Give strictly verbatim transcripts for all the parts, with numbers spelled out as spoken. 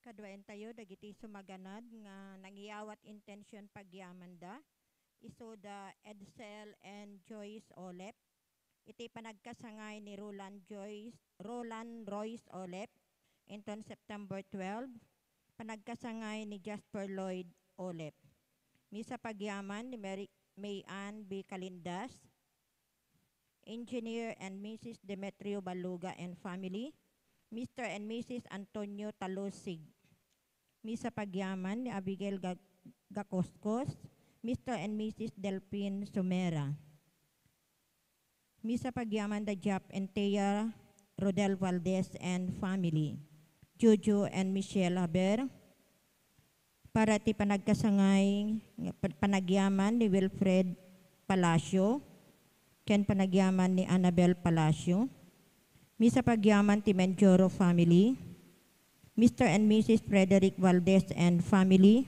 Kaduaentayo dagiti sumaganad nga nangiyawat intention pagyamanda, isuda Edsel and Joyce Olep, iti panagkasangay ni Roland Joyce, Roland Royce Olep, inton September twelve, panagkasangay ni Jasper Lloyd Olep. Misa pagyaman ni Mary, May Ann B. Calindas, Engineer and Missus Demetrio Baluga and family, Mister and Missus Antonio Talusig. Misa pagyaman ni Abigail Ga-, Gacouscous, Mister and Missus Delfin Sumera. Misa pagyaman da Jap and Thea Rodel Valdez and family, Jojo and Michelle Haber, para ti panagkasangay, pa-, panagyaman ni Wilfred Palacio, ken panagyaman ni Annabel Palacio. Misa pagyaman ti Menjoro family, Mister and Missus Frederick Valdez and family,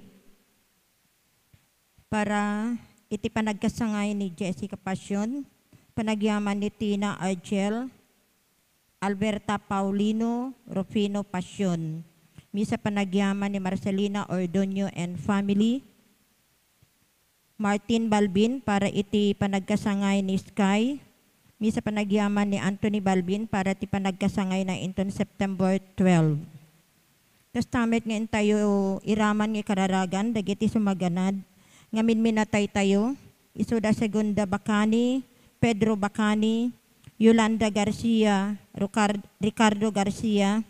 para iti panagkasangay ni Jessica Passion, panagyaman ni Tina Argel, Alberta Paulino, Rufino Passion. Misa panagyaman ni Marcelina Ordoño and family, Martin Balbin para iti panagkasangay ni Sky. Misa panagyaman ni Anthony Balbin para ti panagkasangayna inton September twelve. Kasta met nga intayo iraman nga kararagan dagiti sumaganad nga minminataytayo, isuda Segunda Bacani, Pedro Bacani, Yolanda Garcia, Ricar-, Ricardo Garcia,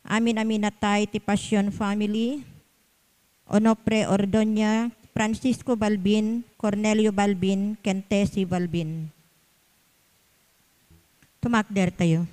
amin a minatay ti Passion family, Onofre Ordoña, Francisco Balbin, Cornelio Balbin, ken Tessie Balbin. Tumakdertayo.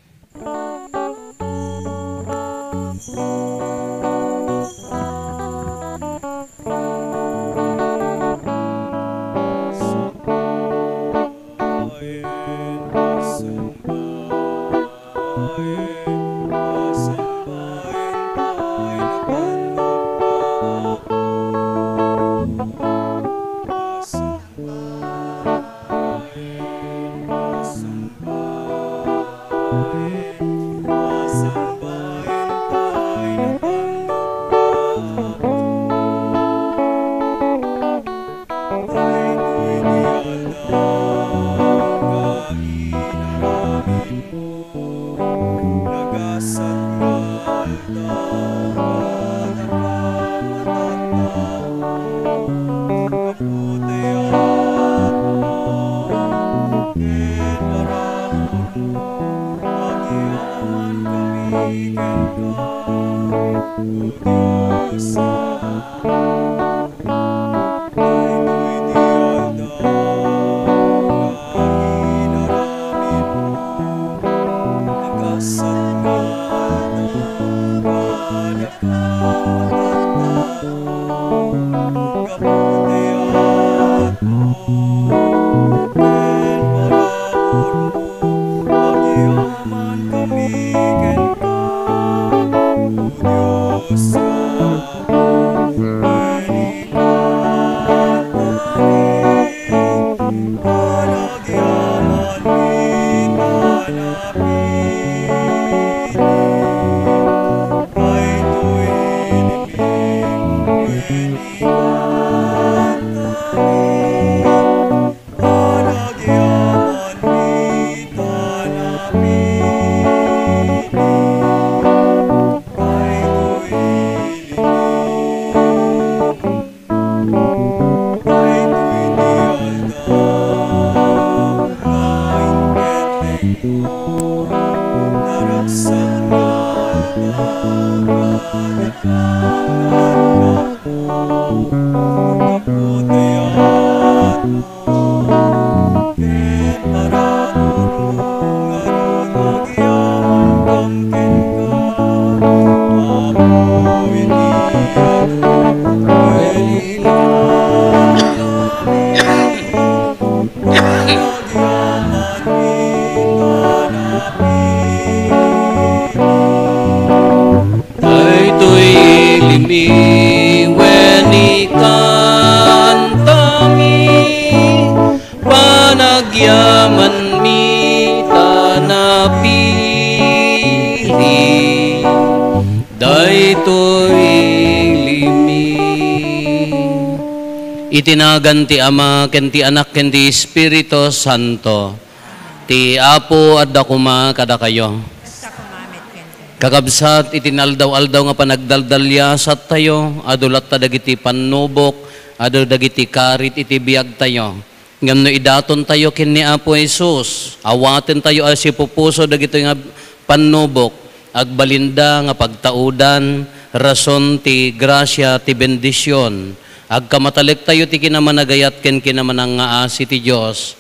Daytoy ilimi wen ikantami, panagyamanmi ta napili. Daytoy Iti nagan ti Ama, ken ti Anak, ken ti Espiritu Santo. Ti Apo adda koma kadakayo. Kasta koma met kenka. Kakabsat, iti naaldaw-aldaw nga panagdaldaliasattayo, adu latta dagiti pannubok, adu dagiti karit iti biagtayo. Ngem no idatontayo ken ni Apo Jesus, awatentayo a sipupuso dagitoy nga pannubok, agbalinda nga pagtaudan, rason ti grasia, ti bendision. Agkamatalektayo ti kinamanagayat ken kinamanangngaasi ti Dios.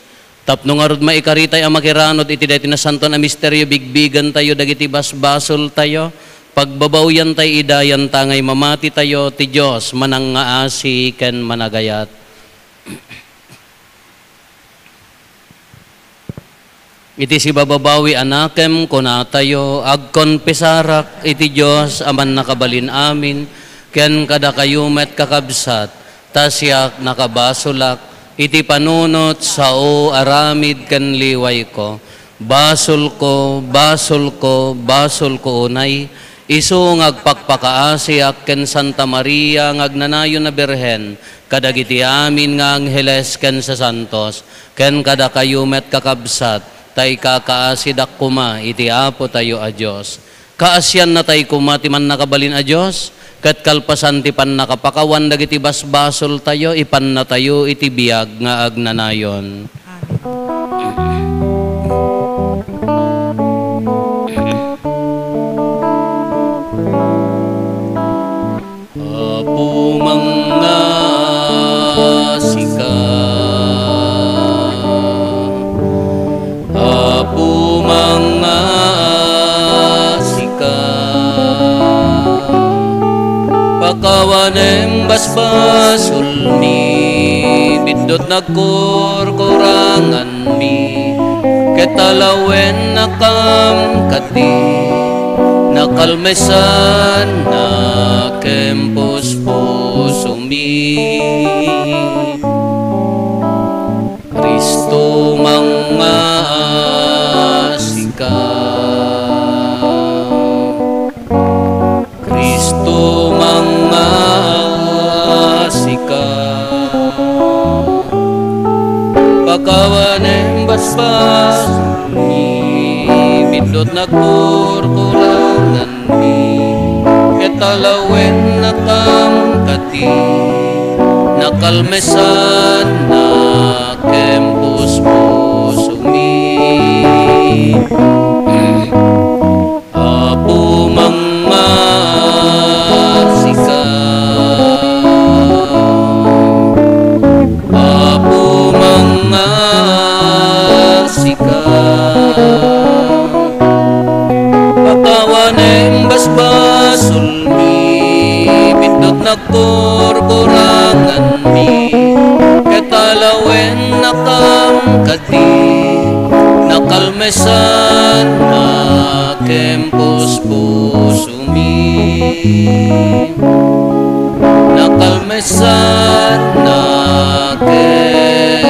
Tapno ngarud maikaritay a makiranod iti daytoy nasantoan a misterio, bigbigentayo dagiti basbasoltayo, pagbabawiantay ida, yantangay mamatitayo, ti Dios manangngaasi ken managayat. Iti sibababawi a nakem, kunatayo, agkonpesarak iti Dios a Mannakabalin-amin, ken kadakayo met, kakabsat, ta siak nakabasolak iti panunot, sao, aramid, ken liwayko. Basolko, basolko, basolko unay, isu nga agpakpakaasiak ken Santa Maria nga agnanayon a Birhen, kadagiti amin nga angheles ken sasantos, ken kadakayo met, kakabsat, ta ikakaasidak koma iti Apotayo a Dios. Kaasiannatay koma ti Mannakabalin a Dios, ket kalpasan ti pannakapakawan dagiti basbasoltayo, ipannatayo iti biag nga agnanayon. Amen. Apo, mangngaasika. Apo, mangngaasika. Pakawanem basbasolmi, biddut nagkurkurangan mi, ket alawennakam kadi, nakalmesannak ken puspusomi. Cristo, mangngaasika. Cristo, mangngaasika. Pakawanem basbasolmi, biddut nagkurkuranganmi, ket alawennakam kadi, nakalmesannak ken puspusomi. Apo, mangngaasika. Apo, mangngaasika. Pakawanem basbasolmi, biddut nagkurkuranganmi, ket alawennakam kadi, nakalmesannak ken puspusomi. Nakalmesannak ken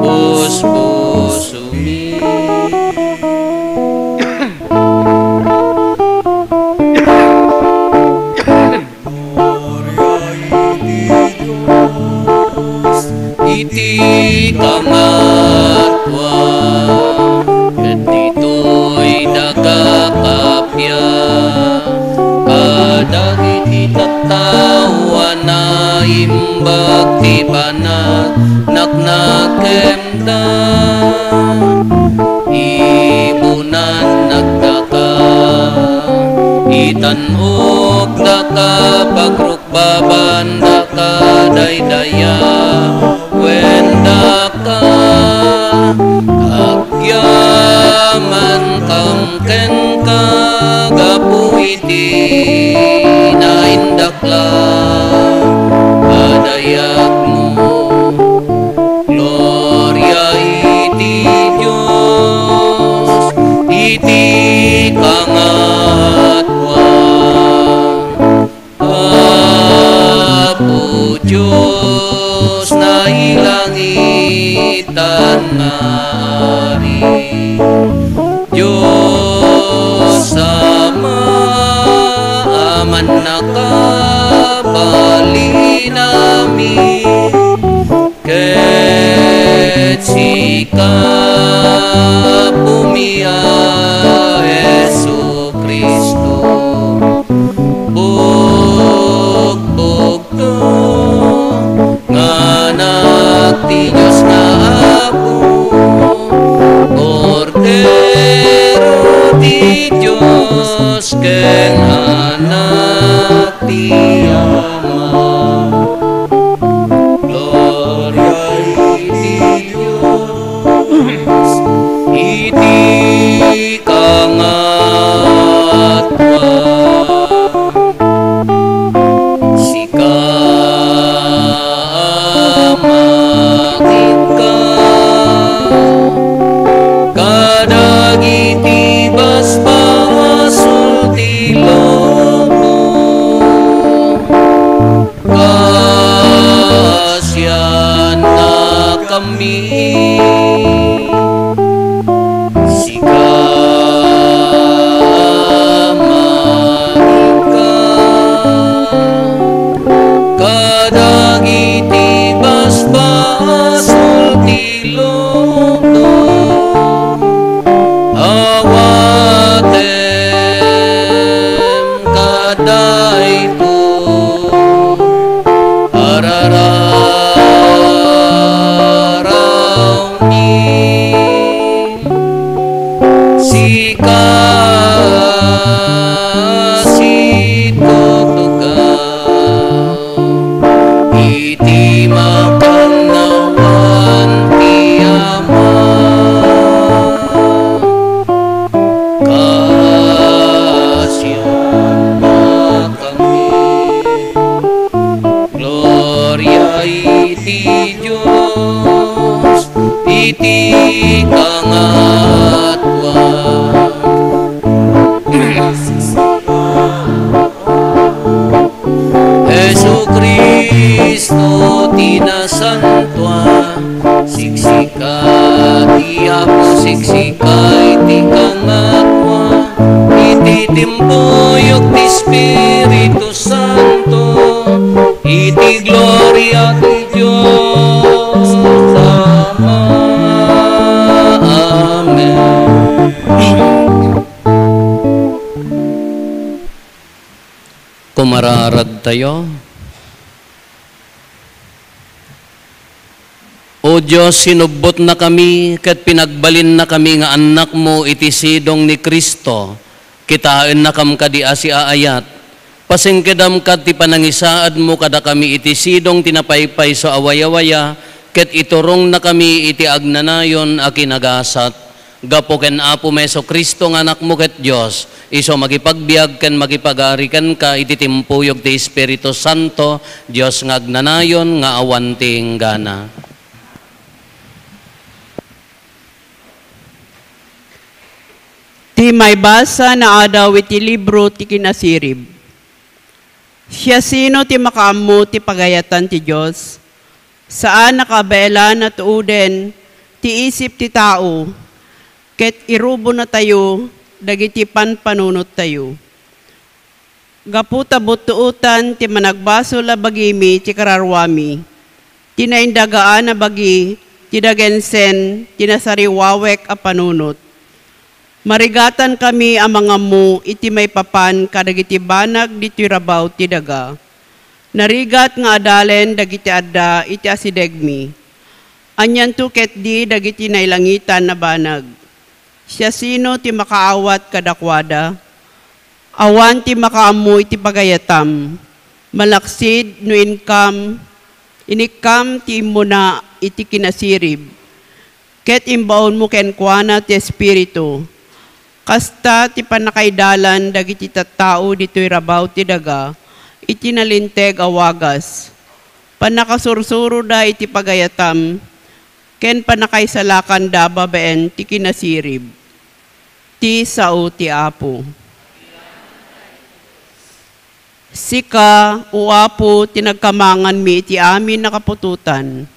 puspusomi. Gloria iti Dios iti kangatoan, ket ditoy daga kappia kadagiti tattao a naimbag ti panagnagnakemda. Ibunan nagdaka, itan-okdaka, pagrukbabandaka, daydayawendaka. Agyamankam kenka gapu iti naindaklan a dayagmo. Gloria iti Dios iti kangatoan. Apo Dios, nailangitan nga Ari, Dios Ama a mannakabalin-amin, Apomi a Jesu-Cristo, bugbugto nga Anak ti Dios nga Apo, Kordero ti Dios ken Anak ti Ama. Gloria iti Dios iti kangatua. Sika a mangikka kadagiti basbasol ti lubong. Kasiannakami. Sika a mangikka kadagiti basbasol ti lubong. Awatem kadaytoy, ararawmi. Sika a situtugaw iti makannawan ti Ama. Kasiannakami. Gloria iti Dios iti kangatua. Jesu-Cristo ti nasantoan, siksika ti Apo, siksika iti kangatua, iti timpuyog ti Espiritu Santo, iti gloria ti Dios Ama. Amen. Kumararadtayo. O Dios, sinubbotnakami ket pinagbalinnakami nga annakmo iti sidong ni Cristo. Kitaennakam kadi a siaayat. Pasingkedam kad ti panangisaadmo kadakami iti sidong ti napaypayso a wayawaya, ket iturongnakami iti agnanayon a kinagasat. Gapu ken Apomi Jesu-Cristo nga Anakmo ket Dios, isu a makipagbiag ken makipag-ari kenka iti timpuyog ti Espiritu Santo, Dios nga agnanayon nga awan ti inggana. Ti maibasa naadaw iti libro ti Kinasirib. Siasino ti makaammo ti pagayatan ti Dios? Saan a kabaelan a tuoden ti isip ti tao, ket irubonnatayo dagiti panpanunottayo. Gapu ta buttuotan ti managbasol a bagimi ti kararuami, ti naindagaan a bagi ti dagensen ti nasariwawek a panunot. Marigatankami a mangammo iti maipapan kadagiti banag ditoy rabaw ti daga. Narigat nga adalen dagiti adda iti asidegmi. Anianto ketdi dagiti nailangitan a banag? Siasino ti makaawat kadakuada? Awan ti makaammo iti pagayatam, malaksid no inkam, inikkam ti immuna iti kinasirib, ket imbaonmo kenkuana ti Espiritu. Kasta ti pannakaidalan dagiti tattao ditoy rabaw ti daga iti nalinteg a wagas. Pannakasursuroda iti pagayatam, ken pannakaisalakanda babaen ti kinasirib. Ti sao ti Apo. Sika, O Apo, ti nagkamanganmi iti amin a kaputotan.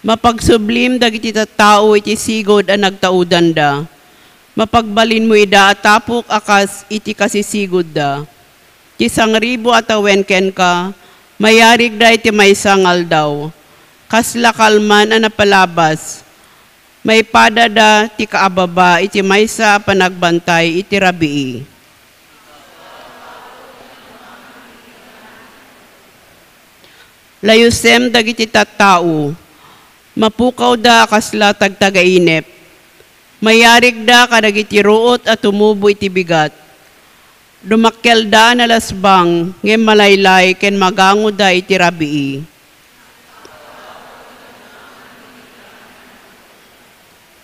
Mapagsublim dagiti tattao iti sigud a nagtaudanda. Mapagbalinmo ida a tapok a kas iti kasisigudda. Ti sangribo a tawen kenka, Mayarigda iti maysa nga aldaw, kasla kalman a napalabas. Maipadada ti kaababa iti maysa a panagbantay iti rabii. Layusem dagiti tattao, mapukawda a kasla tagtagainep. Mayarigda kadagiti ruot a tumubo iti bigat. Dumakkelda a nalasbang, ngem malaylay ken magangoda iti rabii.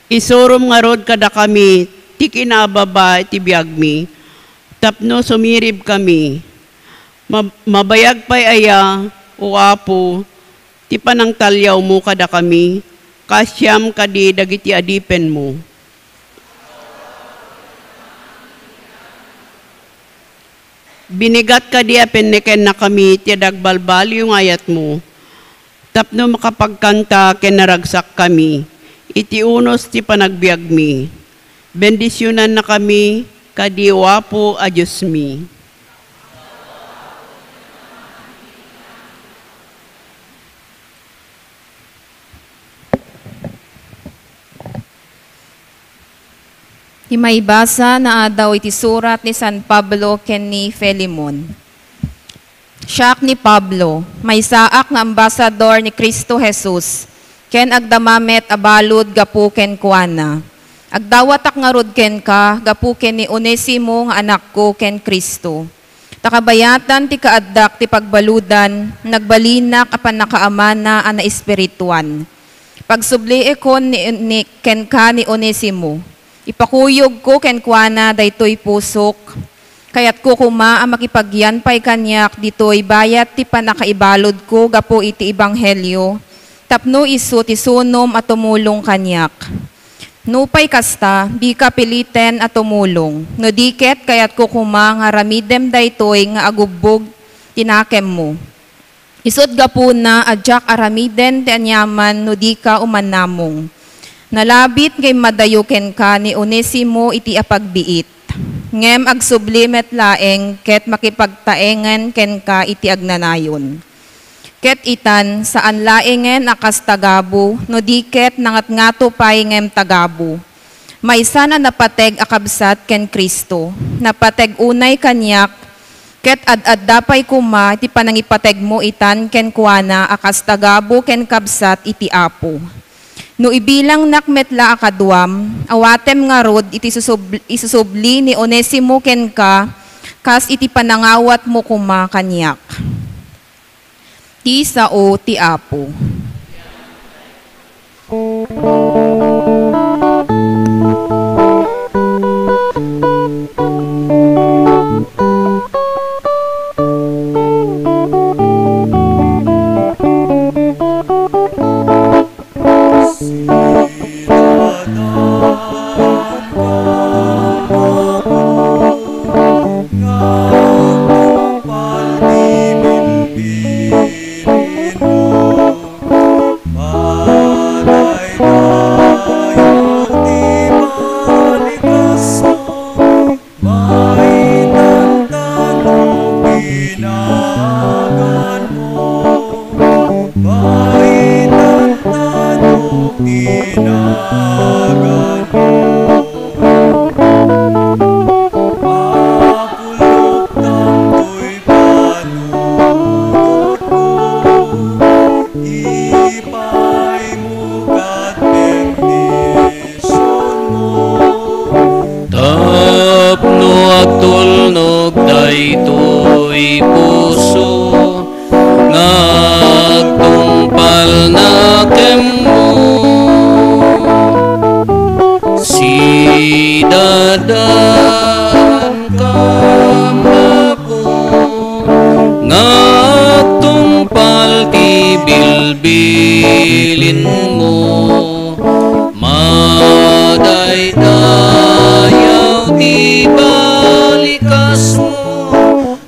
Isurom ngarud kadakami ti kinaababa iti biagmi, tapno sumiribkami. Ma-, mabayag pay aya, O Apo, ti panangtalyawmo kadakami, kaasiam kadi dagiti adipenmo. Binigat kadi a pennekennakami ti agbalbaliw nga ayatmo, tapno makapagkanta ken naragsakkami iti unos ti panagbiagmi. Bendisionannakami kadi, O Apo a Diosmi. Ti maibasa naadaw iti surat ni San Pablo ken ni Filemon. Siak ni Pablo, maysaak nga ambasador ni Cristo Jesus, ken agdama met a balud gapu kenkuana. Agdawatak ngarud kenka gapu ken ni Onesimo nga anakko ken Cristo. Ta kabayatan ti kaaddak ti pagbaludan, nagbalinak a pannakaamana a naespirituan. Pagsubliikon ni, ni, kenka ni Onesimo. Ipakuyogko kenkuana daytoy pusok. Kayatko koma a makipagyan pay kaniak ditoy bayat ti pannakaibaludko gapu iti ebanghelio, tapno isu ti sunom a tumulong kaniak. Nupay kasta, dika piliten a tumulong, no di ket kayatko koma nga aramidem daytoy nga agubbog ti nakemmo. Isut' gapuna a diak aramiden ti aniaman no dika umannamong. Nalabit nga immadayo kenka ni Onesimo iti apagbiit, ngem agsubli met laeng ket makipagtaengen kenka iti agnanayon. Ket itan, saan laengen a kas tagabu, no di ket nangatngato pay ngem tagabu. Maysa a napateg a kabsat ken Cristo, napateg unay kaniak, ket ad-adda pay koma ti panangipategmo itan kenkuana a kas tagabu ken kabsat iti Apo. No ibilangnak met la a kaduam, awatem ngarud iti susub-, isusubli ni Onesimo kenka kas iti panangawatmo koma kaniak. Ti sao ti Apo. Maitan tano ti naganmo, maitan tano ti naganmo. Makulop dagitoy panunotko, ipaymo kad bendisionmo. Tapno agtulnog daytoy puso nga agtungpal nakemmo. Sidadanka, Apo, nga agtungpal ti bilbilinmo. Madaydayaw ti balikasmo,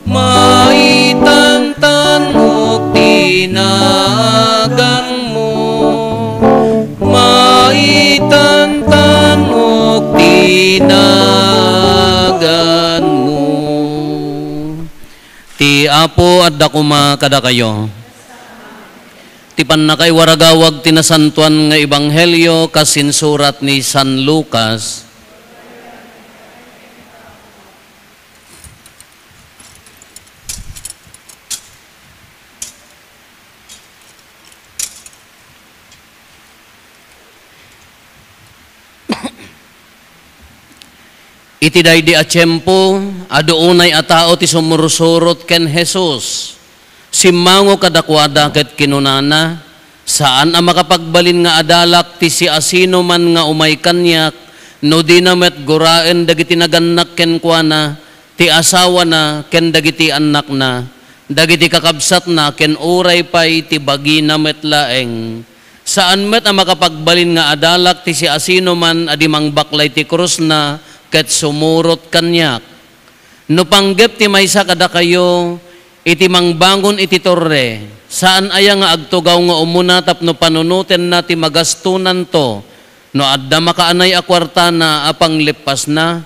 maitantanok ti naganmo, maitantanok ti naganmo. Ti Apo, adda koma kadakayo. Ti pannakaiwaragawag ti nasantoan nga ebanghelio kas insurat ni San Lucas. Iti daydi a tiempo, adu unay a tao ti sumursurot ken Jesus. Simmango kadakuada ket kinunana, "Saan a makapagbalin nga adalak ti siasinoman nga umay kaniak, no dina met guraen dagiti nagannak kenkuana, ti asawana ken dagiti annakna, dagiti kakabsatna ken uray pay ti bagina met laeng. Saan met a makapagbalin nga adalak ti siasinoman a di mangbaklay ti krusna ket sumurot kaniak. No panggep ti maysa kadakayo iti mangbangon iti torre, saan aya nga agtugaw nga umuna tapno panunotenna ti magastonanto no adda makaanay a kuartana a panglippasna?"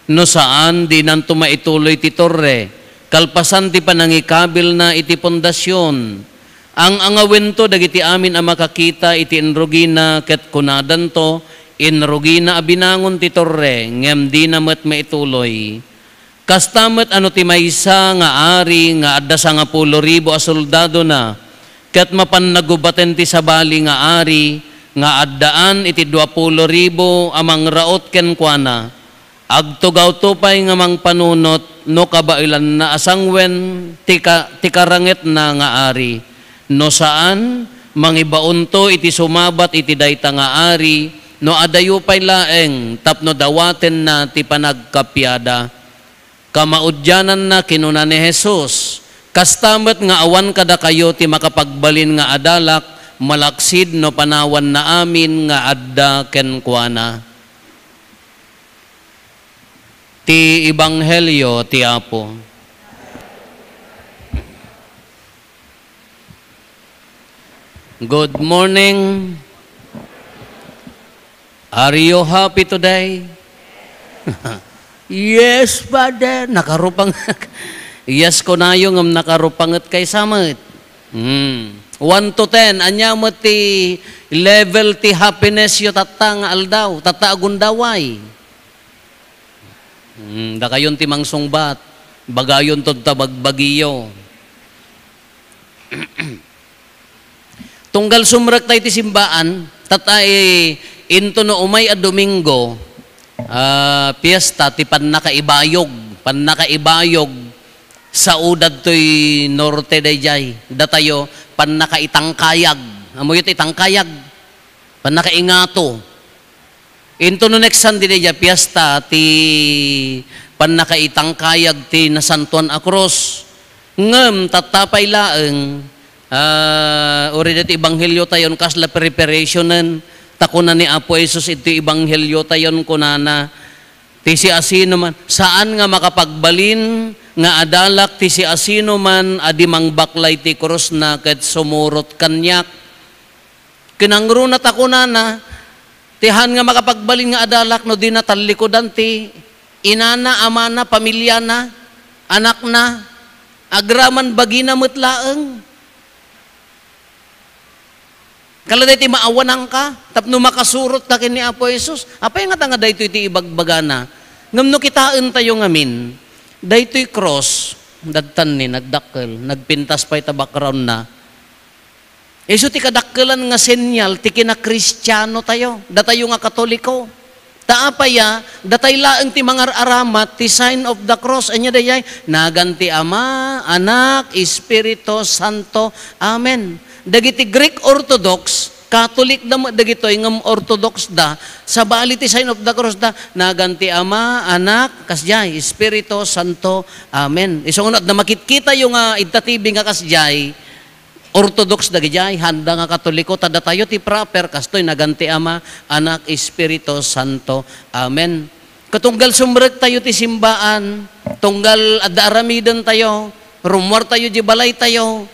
No saan, dinanto maituloy ti torre, kalpasan ti panangikabilna iti pundasion. Ang-angawento dagiti amin a makakita iti inrugina, ket kunadanto, "Inrugina a binangon ti torre, ngem dina met maituloy." Kasta met a no ti maysa nga ari nga adda sangapulo ribu a soldadona, ket mapan nagubaten ti sabali nga ari nga addaan iti duapulo ribu a mangraut kenkuana, agtugawto pay nga mangpanunot no kabaelanna a sanguen ti ka-, ti karangetna nga ari. No saan, mangibaonto iti sumabat iti dayta nga ari, no adayo pay laeng tapno dawatenna ti panagkappiada. Kamaudiananna, kinuna ni Jesus, "Kasta met nga awan kadakayo ti makapagbalin nga adalak, malaksid no panawanna amin nga adda kenkuana." Ti Ebanghelio ti Apo. Good morning. Are you happy today? Yes, Father. Nakarupang. Yes, kunayo ngem nakarupanget kay samet. Hmm. One to ten, ania met ti level ti happiness yo tatta nga aldaw, tatta a gundaway? Hmm, dakayon ti mangsungbat, bagayonto ta bagbagiyo. Tunggal sumrek tayo ti simbaan, tatta, eh, into no umay a Domingo, ah, fiesta ti pannakaibayog, pannakaibayog, sao dadtoy norte daydiay, datayo, pannakaitangkayag. Amoyo ti itangkayag? Pannakaingato. Into no next Sunday daydiay a fiesta ti pannakaitangkayag ti Nasantoan a Krus. Ngem tatta pay laeng, ah, uray daytoy ebanghelio tayon, kasla preparationen, ta kuna ni Apo Jesus iti ebanghelio tayon, kunana, ti siasinoman, saan nga makapagbalin nga adalak ti siasinoman a di mangbaklay ti krusna ket sumurot kaniak. Kinangruna ta kunana, ti han nga makapagbalin nga adalak no dina tallikudan ti inana, amana, pamiliana, anakna, agraman bagina met laeng. Kala daytoy maawananka tapno makasurotka ken ni Apo Jesus. Apay ngata nga daytoy ti ibagbagana? Ngem no kitaentayo ngamin, daytoy krus, dadtan ni nagdakkel, nagpintas pay ta background na. Isu ti kadakkelan nga senyal ti kinakristiano tayo, datayo nga Katoliko. Ta apay a, datay laeng ti mangar-aramat ti sign of the cross. Ania dayay? Nagan ti Ama, Anak, Espiritu Santo. Amen. Dagiti Greek Orthodox, Catholic da met dagitoy ngem Orthodox da, sabali ti sign of the cross da, nagan ti Ama, Anak, kasdiay, Espiritu Santo. Amen. Isu nga no adda makitkitayo nga ita T V nga kasdiay, Orthodox dagidiay, handa nga Katoliko, ta datayo ti proper, kastoy, nagan ti Ama, Anak, Espiritu Santo. Amen. Katunggal sumrektayo ti simbaan, tunggal adda aramidentayo, rummuartayo di balaytayo,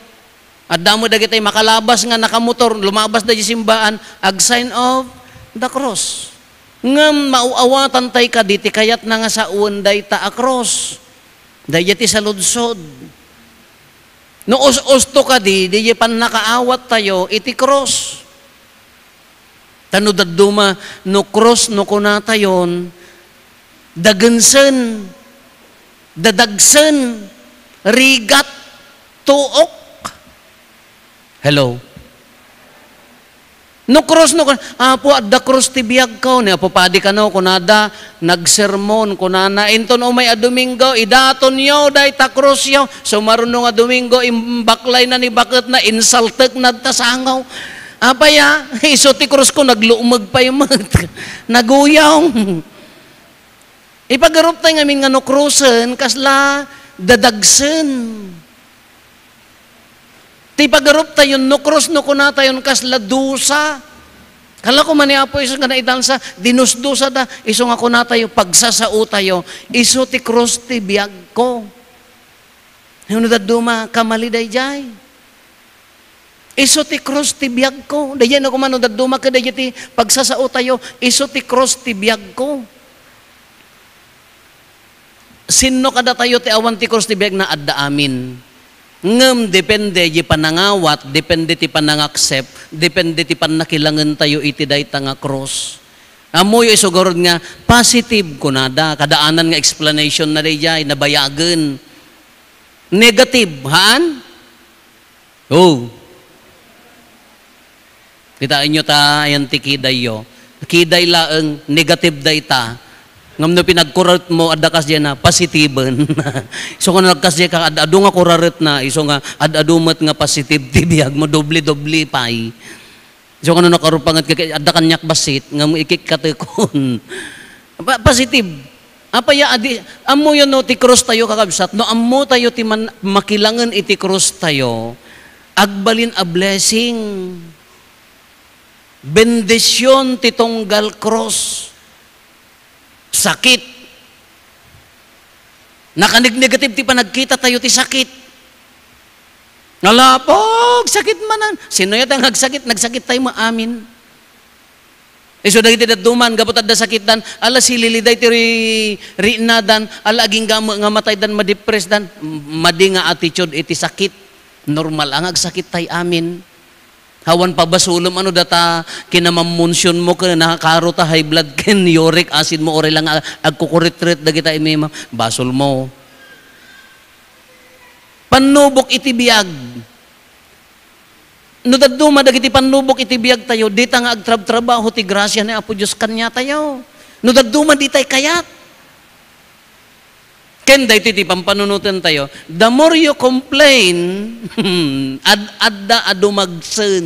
adda met dagitay makalabas nga nakamotor, lumabas da di simbaan, ag-sign of the cross. Ngem mauawatan tay kadi ti kayatna nga sawen dayta a cross. Daydiay ti saludsod. No us-usto kadi, diay pannakaawattayo iti krus. Ta no dadduma, no krus no kunatayon, dagensen, dadagsen, rigat, tuok. Hello? No krus, no kun-, "Apo, adda krus ti biagko." Ni Apo Padi kano, kunada, nagsermon, kunana, "Inton umay a Domingo, idatonyo dayta krusyo." Sumaruno nga Domingo, imbaklayna ni baketna, insaltekna ta sangaw. Apay a, isu ti krusko, naglumeg pay met. Naguyong. Ipagaruptay ngamin nga no krusen, kasla dadagsen. Ti pagaruptayon, no krus, no kunatayon, kasla dusa. Kala ko man ni Apo Jesus nga naidansa, dinusdusada, isu nga kunatayo, pagsasaotayo, isu ti krus ti biagko. No dadduma, kamali daydiay. Isu ti krus ti biagko. Daydiay no kumano dadduma ket daydiay ti pagsasaotayo, isu ti krus ti biagko. Sinno kadatayo ti awan ti krus ti biagna? Adda amin. Ngem depende ti panangawat, depende ti panangaccept, depende ti pannakilangentayo iti dayta nga krus. Ammoyo isu garud nga positive, kunada. Kadaanan nga explanation na daydiay, nabayagen. Negative, haan? Oh. Kitaenyo ta, ayan ti kidayyo. Kiday laeng, negative dayta. Ngem no pinagkuraretmo, adda kasdiay na, positiben. Isu nga no nagkasdiay ka, ad-adu nga kuraretna, isu nga ad-adu met nga positive ti biagmo, doble-doble pay. Isu nga no nakarupanget ka, adda kaniak bassit, ngem ikikkatekon. Pa-, positive. Apay a, adi, ammoyo no ti krustayo, kakabsat, no ammotayo ti man-, makilangen iti krustayo, agbalin a blessing. Bendision ti tunggal krus. Sakit. Nakanegnegative ti panagkitatayo ti sakit. Nalapog, sakit manen. Sino yata nga agsakit? Nagsakit tayo maamin. Isu dagiti dadduma, gapu ta adda sakitdan, ala, sililiday ti ri-, riinnadan, ala, agingga met nga mataydan, madepressdan. Madi nga attitude iti sakit. Normal a nga agsakit tayo amin. Awan pabasolem, ano, data kinamammonsionmo ken nakakaro ta high blood ken uric acidmo, uray la nga agkukuritrit dagita imima, basolmo. Pannubok iti biag. No dadduma dagiti pannubok iti biagtayo, dita nga agtrabtrabaho ti grasia ni Apo Dios kaniatayo. No dadduma, ditay kayat. Ken daytoy ti pampanunotentayo, the more you complain, ad-adda a dumagsen.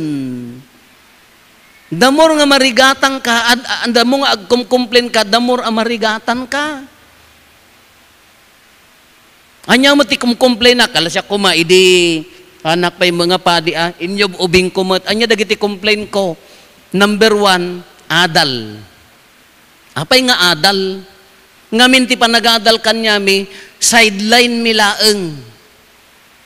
The more nga marigatanka, ad-, ad-, the more nga agkumcomplain ka, the more a marigatanka. Ania met ti kumcomplainak? Ala, siak koma, idi anak pay nga padi, a, inyub-ubingko met. Ania dagiti complainko? Number one, adal. Apay nga adal? Ngamin ti panagadal kaniami, sideline mi laeng.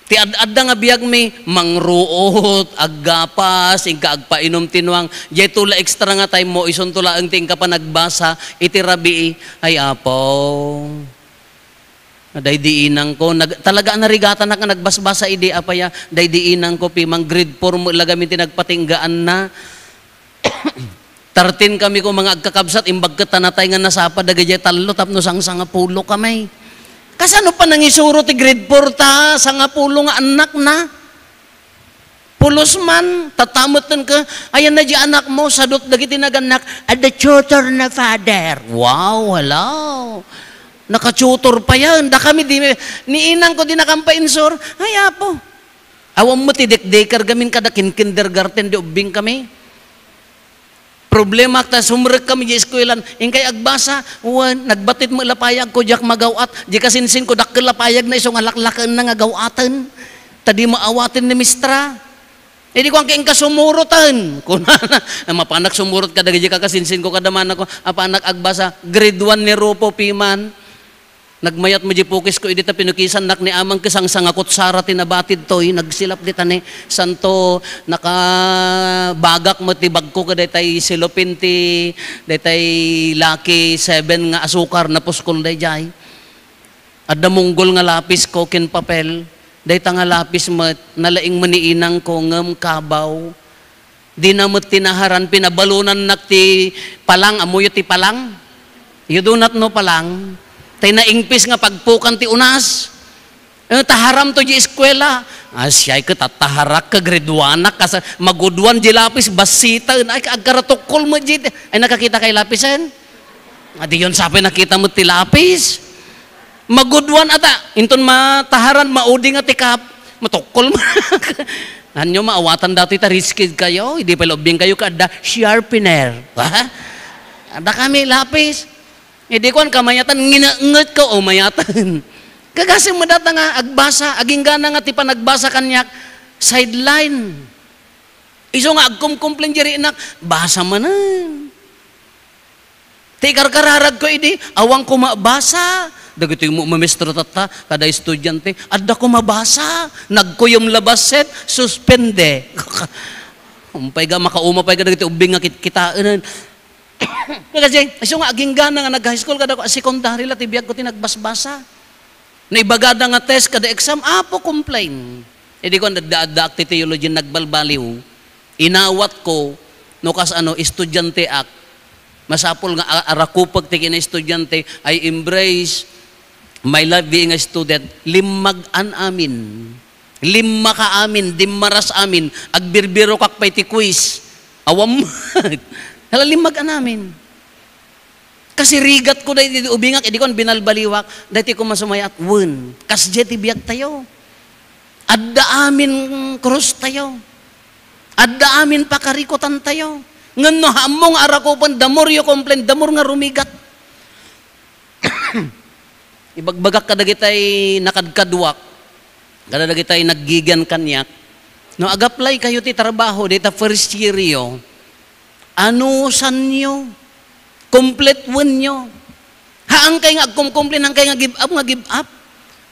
Ti ad-adda nga biagmi, mangruot, aggapas, inka agpainom ti nuang. Diay to la extra nga time mo, isunto laeng ti inka panagbasa iti rabii. Ay, Apo. Daydi inangko, nag-, talaga a narigatanak nga nagbasbasa idi, apay a, daydi inangko, pimang grade four met la gamin ti nagpatinggaanna. Thirteen kami ko, mga agkakabsat, imbag ket ta natay nga nasapa dagiti tallo tapno sangsangapulo kami. Kasano pa nangisuro ti grade four ta sangapulo nga annakna? Pulos man, tatameten ka, ayan na di anakmo, sadot dagiti nagannak, "Adda tutor na, Father." Wow, hello. Naka-tutor pa yan. Da kami, di, ni inangko, di nakam painsor. Ay, Apo. Awan met ti daycare gamin kada kin-, kindergarten, di ubbing kami. Problema ta sumrek kami di eskuelan, inkay agbasa, wen, nagbatit met la payagko, diak magaw-at, di kasinsinko, dakkel la payagna isu nga laklakenna nga gaw-aten. Ta di maawaten ni mistra. Idi kuanko, "Inka sumuroten," kunana. Mapanak sumurot kadagiti kakasinsinko, kada manako, apanak agbasa, grade one ni Rufo piman. Nagmayat met di pukisko idi ta pinukisannak ni amang ket sangsangakutsara ti nabatid toy, nagsilap dita ni santo, nakabagak met ti bagko ket daytay selopin ti, daytay Lucky Seven nga asukar, napuskol daydiay. Adda munggol nga lapisko ken papel. Dayta nga lapis met, nalaing met ni inangko ngem kabaw. Dina met tinaharan, pinabalonannak ti palang. Ammoyo ti palang? You do not know palang? Tay naingpis nga pagpukan ti unas. Eh, taharam to di eskwela. Ah, siya ket taharak ka grade one-ak, kas-, maguduan di lapis, basita, ay, agkaratukkol met di, ay, nakakita kay lapisen? Adi yon sapay nakita met ti lapis. Maguduan ata, inton mataharan, maudi nga tikap, matukkol mo. Anyo, maawatan datoy ta rich kid kayo, idi pa laubing kayo, kada sharpener. Ha? Ada kami lapis. Idi kuan ka mayatan, nginenget ka o mayatan. Kagasem mo data nga agbasa, aginggana nga ti panagbasa kaniak, sideline. Isu nga agkumkumplen di rinak, basa manen. Ti karkararag ko idi, awan ko mabasa. Dagiti mo mamestro tatta, kada estudiante, adda ko mabasa. Nagkuyom labas set, suspende. Umpay ga, makauma pay ga dagiti ubbing nga kitkitaen. Kasi, isu nga aginggana nga nag-high school, kada ko, secondary la ti biag ko ti nagbasbasa. No ibagada nga test kada exam, apo, complain. Idi ko, adda-addaak ti theology, nagbalbaliw. Inawat ko, no kas ano, estudianteak. Masapul nga a-, arakupek ti kinaestudiante, I embrace my life being a student. Limmag an amin. Limma ka amin, dimmaras amin, agbirbirokak pay ti quiz. Awam. Hala, limmag an amin. Kasi rigat ko daydi ubingak, idi kon binalbaliwak, daydi ko masumayat, wen. Kasdiay ti biag tayo. Adda amin krus tayo. Adda amin pakarikutan tayo. Ngem no ammo nga arakupen, the more you complain, the more nga rumigat. Ibagbagak kadagitay nakadkaduak, kadagitay naggigian kaniak, no, ag-apply kayo ti trabaho, dita first year yo, anusanyo, kompletwenyo. Haan kay nga agkumkumplen, haan kay nga give up, nga give up.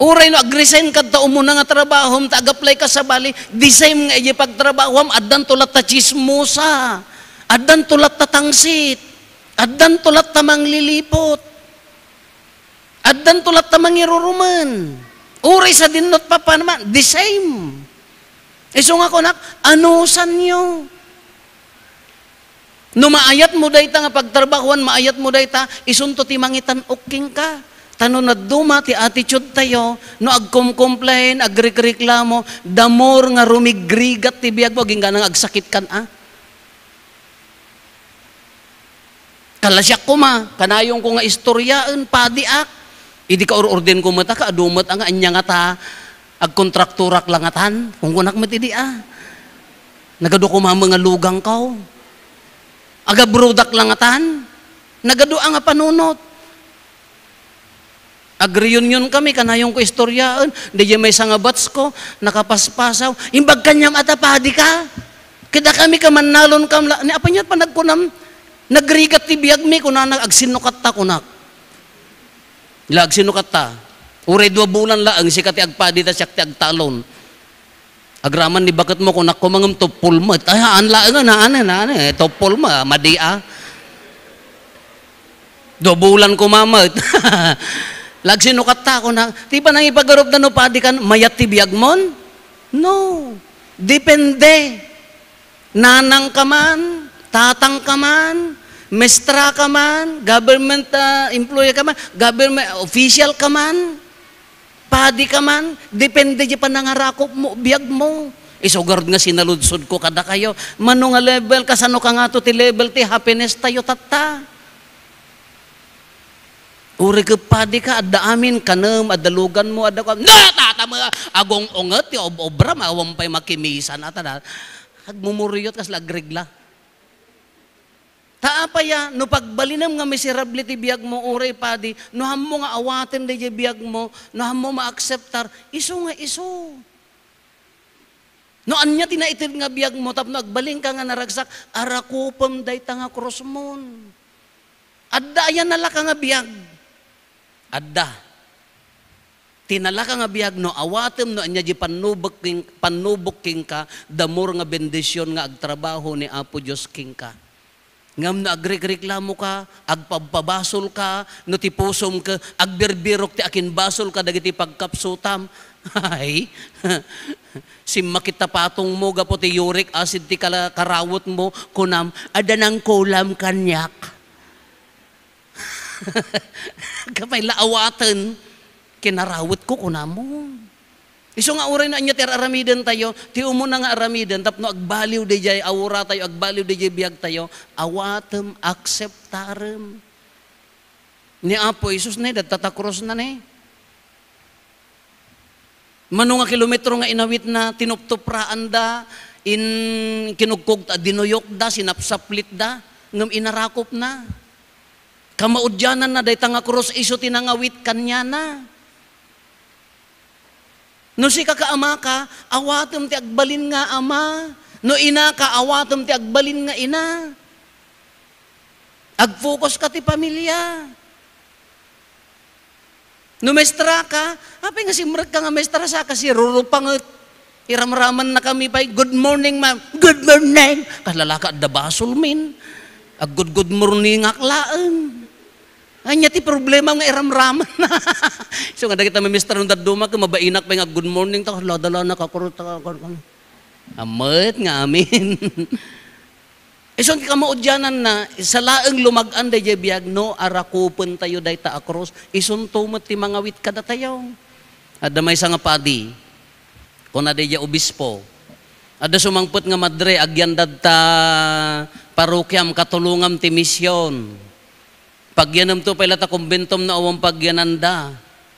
Uray no ag-resign ka ta umuna nga trabahom, ta ag-apply ka sabali, the same nga iti pagtrabahoam, addanto latta chismosa, addanto latta tangsit, addanto latta manglilipot. Addanto latta mangirurumen. Uray sa dinnot papan man, the same. Isu nga kunak, anusanyo. No maayat mo dayta nga pagtrabahuan, maayat mo dayta, isunto ti mangitan-ok kenka. Ta no nadduma ti attitude tayo, no agkumcomplain, agrekreklamo, the more nga rumigrigat ti biag mo, aginggana nga agsakit kan a. Kalasiak koma, kanayonko nga istoryaen, padiak. Idi kaur-urdenko met a, kaadu met a nga ania ngata, agkontraktorak la ngatan, kunkunak met idi a. Nagadu koma met nga lugangko. Agabrodak la ngatan, nagadu a nga panunot. Agreunion kami, kanayonko istoryaen, daydiay maysa nga batch ko, nakapaspasaw. Imbag kaniam a ta padi ka. Ket a kami ka mannalon kam la, ni apay ket panagkunam, nagrigat ti biag mi, kunana, agsinnukatta, kunak. La, agsinnukatta. Uray dua bulan laeng, sika ti agpadi ta siak ti agtalon. Agraman ni baket mo, kunak, koma ngem tuppol met. Ay, haan laengen, haan, haan, eh, tuppol mo, ah, madi a. Dubulan koma met. Lagsinukatta, kunak, ti panangipagarupda no padi kan, mayat ti biagmon? No. Depende. Nanang ka man, tatang ka man, mestra ka man, government, ah, employee ka man, government official ka man. Padi ka man, depende di panangarakupmo, biagmo. Isu garud nga sinaludsodko kadakayo, mano nga level, kasano ka ngato ti level ti happiness tayo tatta? Uray ket padi ka, adda amin, kanem, adda luganmo, adda kuan. Na, tata mo, agung-unget ti ob-, obra, awan pay makimisan, ata na. Agmumuriot, kasla agregla. Ta apay a, no pagbalinem nga miserable ti biagmo, uray padi, no hammo nga awaten daydiay biagmo, no hammo maakseptar, isu nga isu. No ania ti naited nga biagmo tapno agbalinka nga naragsak, arakupem dayta nga krusmon. Adda aya nalaka nga biag? Adda. Ti nalaka nga biag no awatem no ania di pannubek ken-, pannubok kenka, the more nga bendision nga agtrabaho ni Apo Dios kenka. Ngem no agrikreklamoka, agpabpabasolka, no ti pusom ket agbirbirok ti akinbasolka dagiti pagkapsutam, ay, simmakit ta patongmo gapu ti uric acid ti kala-, karawetmo, kunam, "Adda nangkulam kaniak." Kapay la awaten, "Kinarawetko," kunamo. Isu nga uray no ania ti ar-aramidentayo, ti umuna nga aramiden tapno agbaliw daydiay auratayo, agbaliw daydiay biagtayo, awatem, akseptarem. Ni Apo Jesus ne, dadta ta krusna ne. Mano nga kilometro nga inawitna, tinuptupraanda, in-, kinugkugta, dinuyokda, sinapsaplitda, ngem inarakopna. Kamaudiananna, dayta nga krus, isu ti nangawit kaniana. No sika ka amaka, awatem ti agbalin nga ama. No inaka, awatem ti agbalin nga ina. Agfokuska ti pamilya. No maestra ka, apay nga simrekka nga maestra sa ka si Ruru panget. Iramraman na kami pay, "Good morning, ma'am." "Good morning." Kasla la ka adda basolmin. Ag-good, good morning ak laeng. Ania ti problema nga iramraman na? So nga dagita mamister ng dadduma, kung mabainak pa nga, "Good morning," ta, "Lada la na, kakuro, ta, kakuro." Amet nga amin. Isun ti kamaudianan na, sa laeng lumag-an daydiay biag, no, arakupentayo dayta a krus, isunto met ti mangawit kadatayo. Adda maysa nga padi, kuna daydiay obispo, adda sumangpet nga madre, agyandad ta parokiam, katulongam ti mision. Pagyanemto pay la ta kumbentom no awan pagyananda.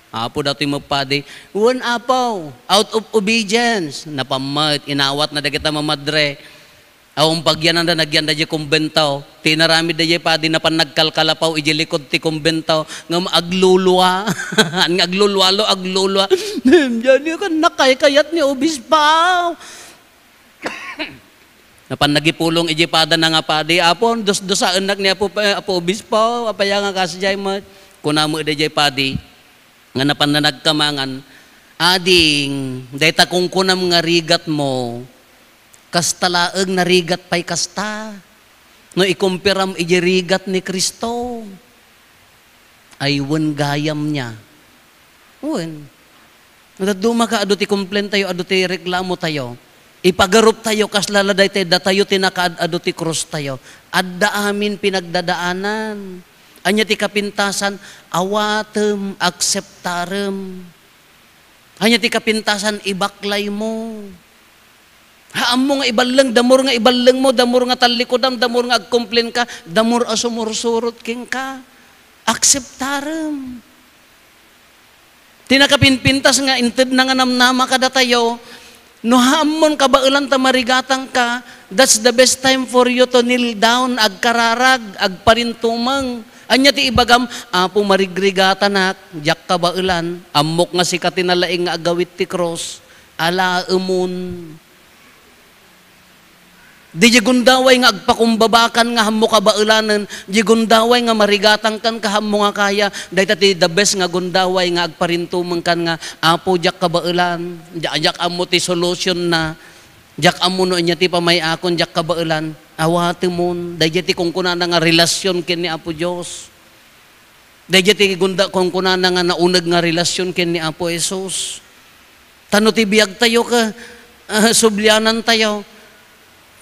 Apo, datoy met padi, "Wen, Apo, out of obedience." Napammet, inawatna dagita mamadre. Awan pagyananda, nagyanda di kumbento. Ti inaramid daydiay padi, napan nagkalkalapaw iji likud ti kumbento. Ngem aglulua. Nga aglulualo, aglulua. "Diay kan nakaykayat ni obispo." Napan nagipulong iji padana nga padi, "Apo, dusdusaennak ni Apo, Apo Obispo, apay nga kasdiay met?" Kuna met daydiay padi, nga napan nagkamangan, "Ading, dayta kunkunam nga rigatmo, kasta laeng narigat pay kasta. No ikumpiram iji rigat ni Cristo." Ay, wen gayam niya. Wen. Dadduma ka, adu ti complain tayo, adu ti reklamo tayo. Ipagarup tayo, kasla la daytoy, datayo ti nakaad-adu ti krus tayo. Adda amin pinagdadaanan. Ania ti kapintasan? Awatem, akseptarem. Ania ti kapintasan? Ibaklay mo. Ha, ammo nga iballeng, damor nga iballeng mo, damor nga tallikudam, damor nga agcomplain ka, damor a sumursurot kenka. Akseptarem. Ti nakapinpintas nga inted na nga namnama kadatayo, no ha ammon kabaelan ta marigatangka, that's the best time for you to kneel down, agkararag, agparintumeng. Ania ti ibagam? "Apo, marigrigatanak, diak kabaelan. Ammok nga sika ti nalaing nga agawit ti krus. Alaemon." Di di gundaway nga agpakumbabakan nga hammo kabaelanen, di gundaway nga marigatangkan ka hammo nga kaya, dayta ti the best nga gundaway nga agparintumengkan nga, "Apo, diak kabaelan, diak, diak ammo ti solution na, diak ammo no ania ti pamay-akon, diak kabaelan." Awatemon, daydiay ti kunkunana nga relasyon ken ni Apo Dios. Daydiay ti gunda-, kunkunana nga nauneg nga relasyon ken ni Apo Jesus. Ta no ti biag tayo ka, ah, sublianan tayo,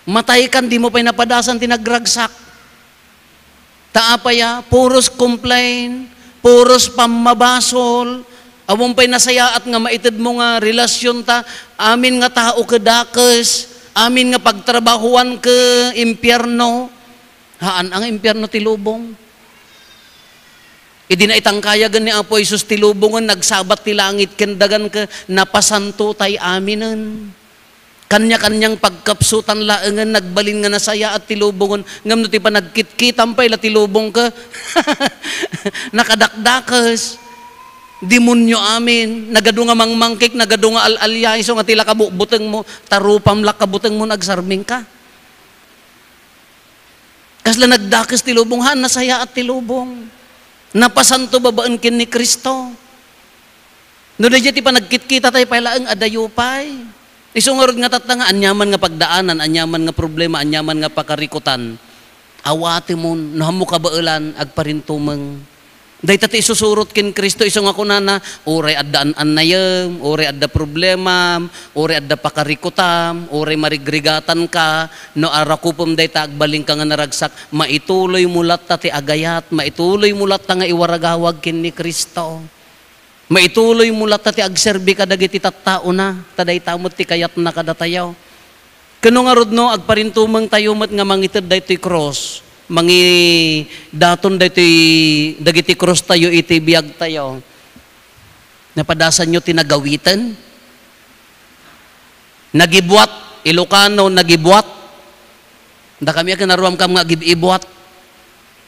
matay kan, di mo pay napadasan ti nagragsak. Ta apay a, puros complain, puros pammabasol, awan pay nasayaat nga maited mo nga relasyon ta, amin nga tao ka dakes, amin nga pagtrabahuan ka impyerno. Haan a nga impyerno ti lubong. Idi naitangkayagen ni Apo Jesus ti lubongen, nagsabat ti langit ken dagan ket napasanto tay aminen. Kanya-kanyang pagkapsutan laengen nagbalin nga nasayaat ti lubongen, ngem no ti panagkitkitam pay la ti lubong ket nakadakdakes. Demonyo amin, nagadu nga mangmangkik, nagadu nga al-alyay, isu nga ti la kabutbutengmo, ta rupam la kabutengmo, nagsarming ka. Kasla nagdakes ti lubong, haan nasayaat ti lubong. Napasanto babaen ken ni Cristo. No daydiay ti panagkitkita tayo pay laeng, adayo pay. Isu ngarud nga tatta nga, aniaman nga pagdaanan, aniaman nga problema, aniaman nga pakarikutan. Awatemon, no ammo kabaelan, agparintumeng. Dayta ti isusurot ken Cristo, isu nga kunana, "Uray adda an-annayem, uray adda problemam, uray adda pakarikutam, uray marigrigatanka, no arakupem dayta, agbalinka nga naragsak, maituloymo latta ti agayat, maituloymo latta nga iwaragawag ken ni Cristo." Maituloymo latta ti agserbi kadagiti tattaona, ta dayta met ti kayatna kadatayo. Ken no ngarud no, agparintumengtayo met nga mangited daytoy krus, mangidaton daytoy, dagiti krustayo iti biagtayo. Napadasanyo ti nagawiten? Nagibuat, Ilocano, nagibuat. Dakami a kinaruamkam nga agib-ibuat.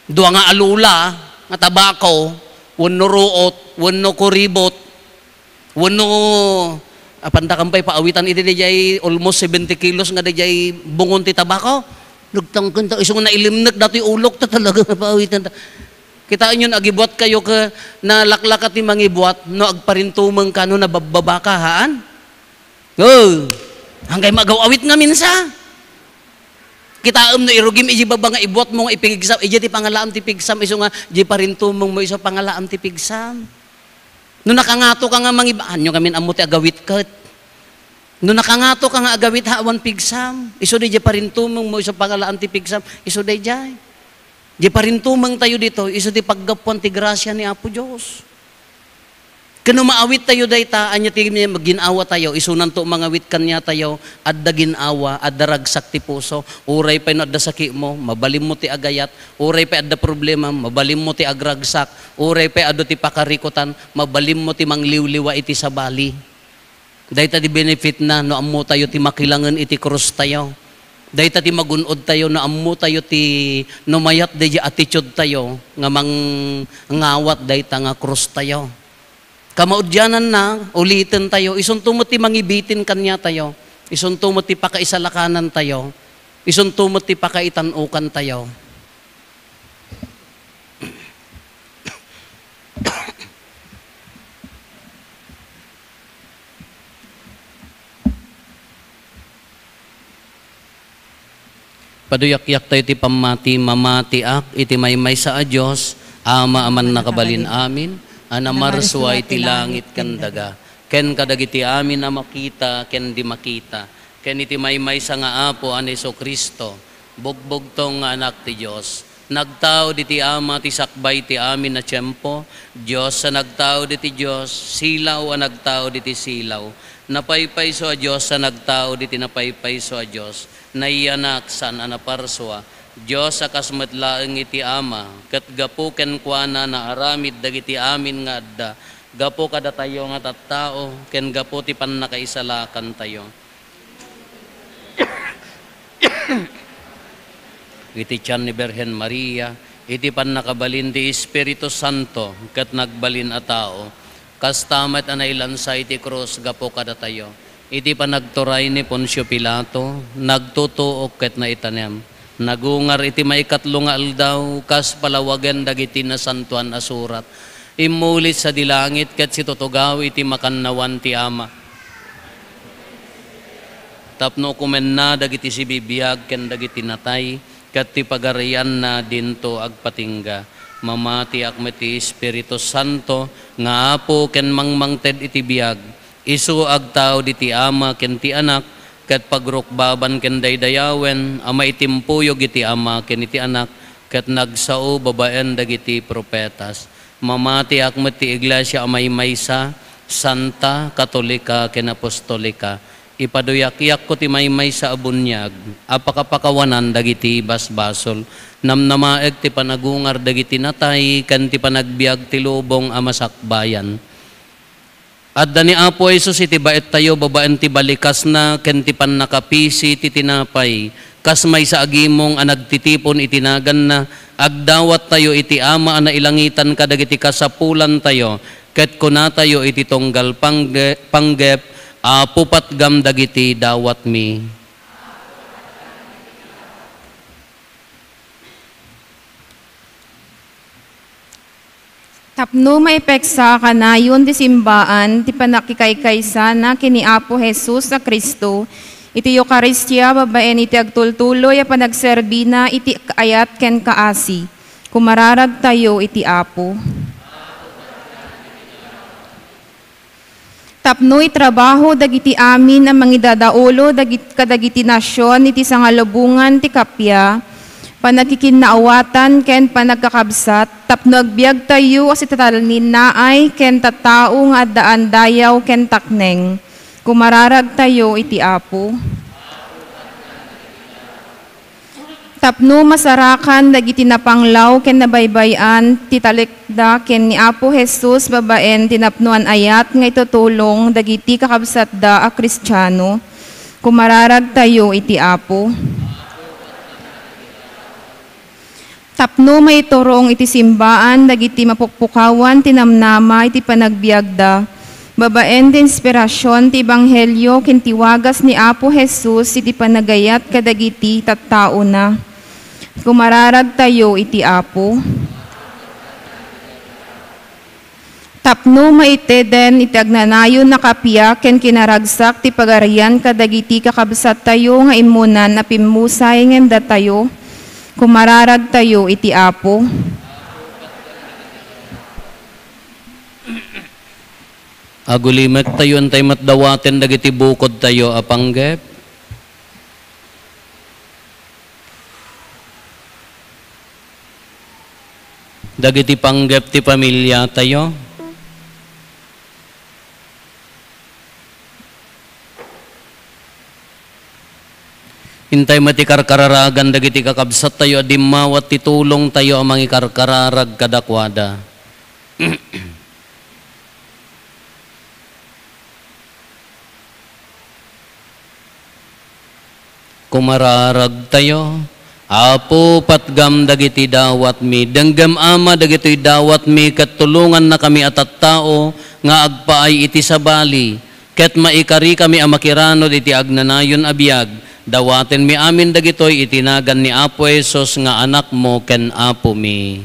Dua nga alula nga tabako, wenno ruot, wenno kuribot, wenno, apanda kam pay paawitan iti daydiay almost seventy kilos nga daydiay bungon ti tabako. Nagtangken ta isu nga nailimnek datoy ulok ta talaga nga paawitan ta. Kitaenyo, agibuat kayo ket nalaklaka ti mangibuat no agparintumeng ka no nababbaba ka, haan? Oh, anggay magaw-awit nga minsa. Kitaem no irugim iji baba nga ibuatmo nga ipigsam, iji ti pangalaam ti pigsam, isu nga di parintumengmo isu pangalaam ti pigsam. No nakangato ka nga mangiba-, anyo ngamin ammo ti agawit ket. No nakangato ka nga agawit ha awan pigsam, isu di parintumengmo isu pangalaam ti pigsam, isu daydiay. Di parintumengtayo ditoy, isu ti paggapuan ti grasia ni Apo Dios. Ken no maawittayo dayta, ania ti gin-awatayo? Isunanto mangawit kaniatayo, adda gin-awa, adda ragsak ti puso. Uray pay no adda sakitmo, mabalinmo ti agayat. Uray pay adda problema, mabalinmo ti agragsak. Uray pay adu ti pakarikutan, mabalinmo ti mangliwliwa iti sabali. Dayta ti benefitna no ammotayo ti makilangen iti krustayo. Dayta ti magun-odtayo no ammotayo ti, no mayat daydi attitude tayo nga mangawat dayta nga krustayo. Kamaudiananna, ulitentayo, isunto met ti mangibitin kaniatayo, isunto met ti pakaisalakanantayo, isunto met ti pakaitan-okantayo. Paduyakyak tayo ti pammati, mamatiak iti maymaysa a Dios, Ama a mannakabalin amin, a namarsua iti langit ken daga, ken kadagiti amin a makita ken di makita, ken iti maymaysa nga Apo a ni Jesu-Cristo, bugbugtong nga Anak ti Dios. Nagtaud iti Ama ti sakbay ti amin a tiempo, Dios a nagtaud iti Dios, silaw a nagtaud iti silaw, napaypayso a Dios a nagtaud iti napaypayso a Dios, nayanak saan a naparsua, Dios a kas met laeng iti Ama, ket gapu kenkuana naaramid dagiti amin nga adda, gapu kadatayo nga tattao, ken gapu ti pannakaisalakantayo. Iti tian ni Birhen Maria, iti pannakabalin ti Espiritu Santo, ket nagbalin a tao. Kasta met a nailansa iti krus gapu kadatayo. Iti panagturay ni Poncio Pilato, nagtutuok ket naitanem. Nagungar iti maikatlo nga aldaw, kas palawagen dagiti Nasantoan a Surat. Immuli sadi langit ket situtugaw iti makannawan ti Ama. Tapno kumenna dagiti sibibiag ken dagiti natay, ket ti pagarianna dinto agpatingga. Mamatiak met ti Espiritu Santo nga Apo ken mangmangted iti biag. Isu agtaud iti Ama ken ti Anak, ket pagrukbaban ken daydayawen a maitimpuyog iti Ama ken iti Anak, ket nagsao babaen dagiti profetas. Mamatiak met ti Iglesia a maymaysa, santa, katolika, ken apostolika. Ipaduyakyakko ti maymaysa a buniag a pakapakawanan dagiti basbasol. Namnamaek ti panagungar dagiti natay ken ti panagbiag ti lubong a masakbayan. Adda ni Apo Jesus iti baettayo babaen ti balikasna ken ti pannakapisi ti tinapay, kas maysa a gimong a nagtitipon iti naganna, agdawattayo iti Ama a nailangitan kadagiti kasapulantayo, ket kunatayo iti tunggal pangge-, panggep, "Apo, patgam dagiti dawatmi." Tapno maipeksa a kanayon ti simbaan ti pannakikaykaysa na ken ni Apo Jesus a Cristo, Iti Eukaristia, babaen iti agtultuloy a panagserbina iti ayat ken kaasi, kumararagtayo iti Apo. Tapno itrabaho dagiti amin a mangidadaulo dagit-, kadagiti nasion iti sangalubongan ti kappia, pannakikinaawatan ken pannagkakabsat, tapno agbiagtayo a sitatalninnaay ken tattao nga addaan dayaw ken takneng. Kumararagtayo iti Apo. Tapno masarakan dagiti napanglaw ken nabaybay-an ti talekda ken ni Apo Jesus babaen ti napnoan ayat nga itutulong dagiti kakabsatda a Kristiano, kumararagtayo iti Apo. Tapno maiturong iti simbaan dagiti mapukpukawan ti namnama iti panagbiagda, babaen ti inspirasyon ti ebanghelio ken ti wagas ni Apo Jesus iti panagayat kadagiti tattaona. Kumararagtayo iti Apo. Tapno maiteden iti agnanayon a kappia ken kinaragsak ti Pagarian kadagiti kakabsattayo nga immunan a pimmusay ngem datayo, kumararagtayo iti Apo. Agulimektayo, intay met dawaten dagiti bukodtayo a panggep. Dagiti panggep ti pamiliatayo. Intay met ti karkararagan dagiti kakabsattayo a dimmawat ti tulongtayo a mangikarkararag kadakuada. Kumararagtayo. Apo, patgam dagiti dawatmi. Denggem, Ama, dagitoy dawatmi ket tulongannakami a tattao nga agpaay iti sabali, ket maikarikami a makiranud iti agnanayon a biag. Dawatenmi amin dagitoy iti nagan ni Apo Jesus nga Anakmo ken Apomi.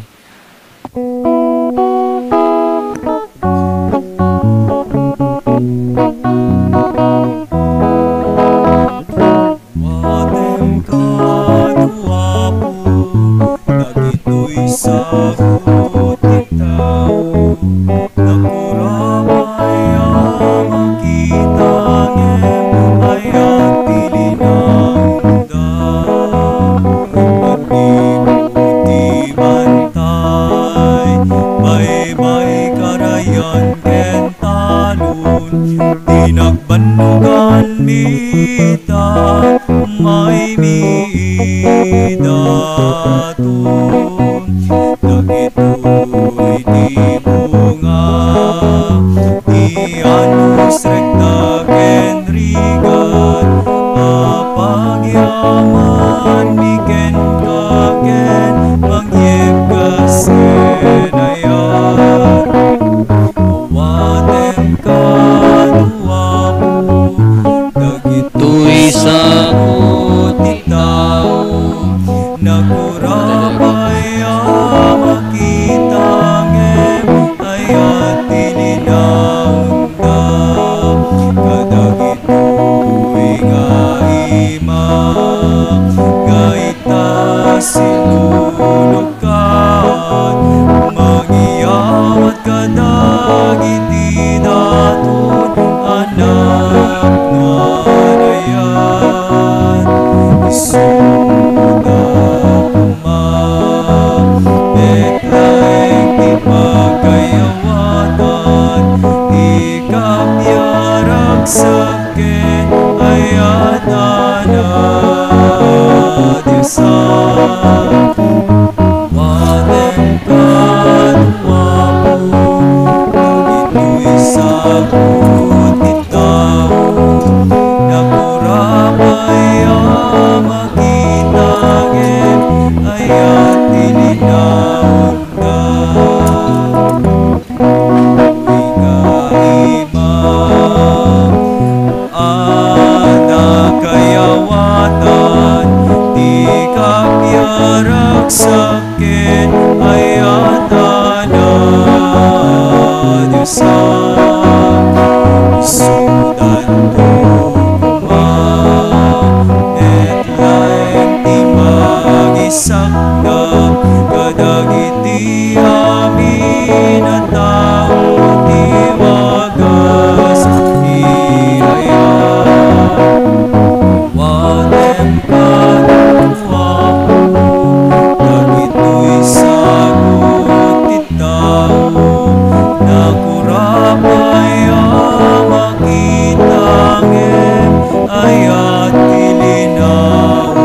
Watem kadu, Apo, dagitoy sagut ti tao. Nakurabay a makita ngem ayat ti linaonda. Agbigbig ti bantay, baybay, karayan ken talon, ti nagbannogan mita, maymiidaton. Dagitoy ti bunga ti anus, rekta ken rigat a pagyamanmi kenka ken mangyegkas ken ayat. Awatem kadu, Apo, dagitoy sagut ti tao. Nakurabay a makita ngem ayat ti linaonda. Kadagitoy nga ima nga ita sinulog kat mangyawat kadagiti daton a nagnayan. Isuda koma met laeng ti pagayawatan ti kapiaragsak ken ayat a nadiosan. Watem kadu, Apo, dagitoy sagut ti tao. Nakurabay a makita ngem ayat ti linaonda. Ikaima, adda kayawatan ti kapiaragsak ken ayat a nadiosan. Isudanto koma Isakdap kadagiti amin a tao ti wagas ti ayat. Wanem kano, Apo, dagitoy sagut ti tao, nakurapay a makita ngem ayat ti linaon.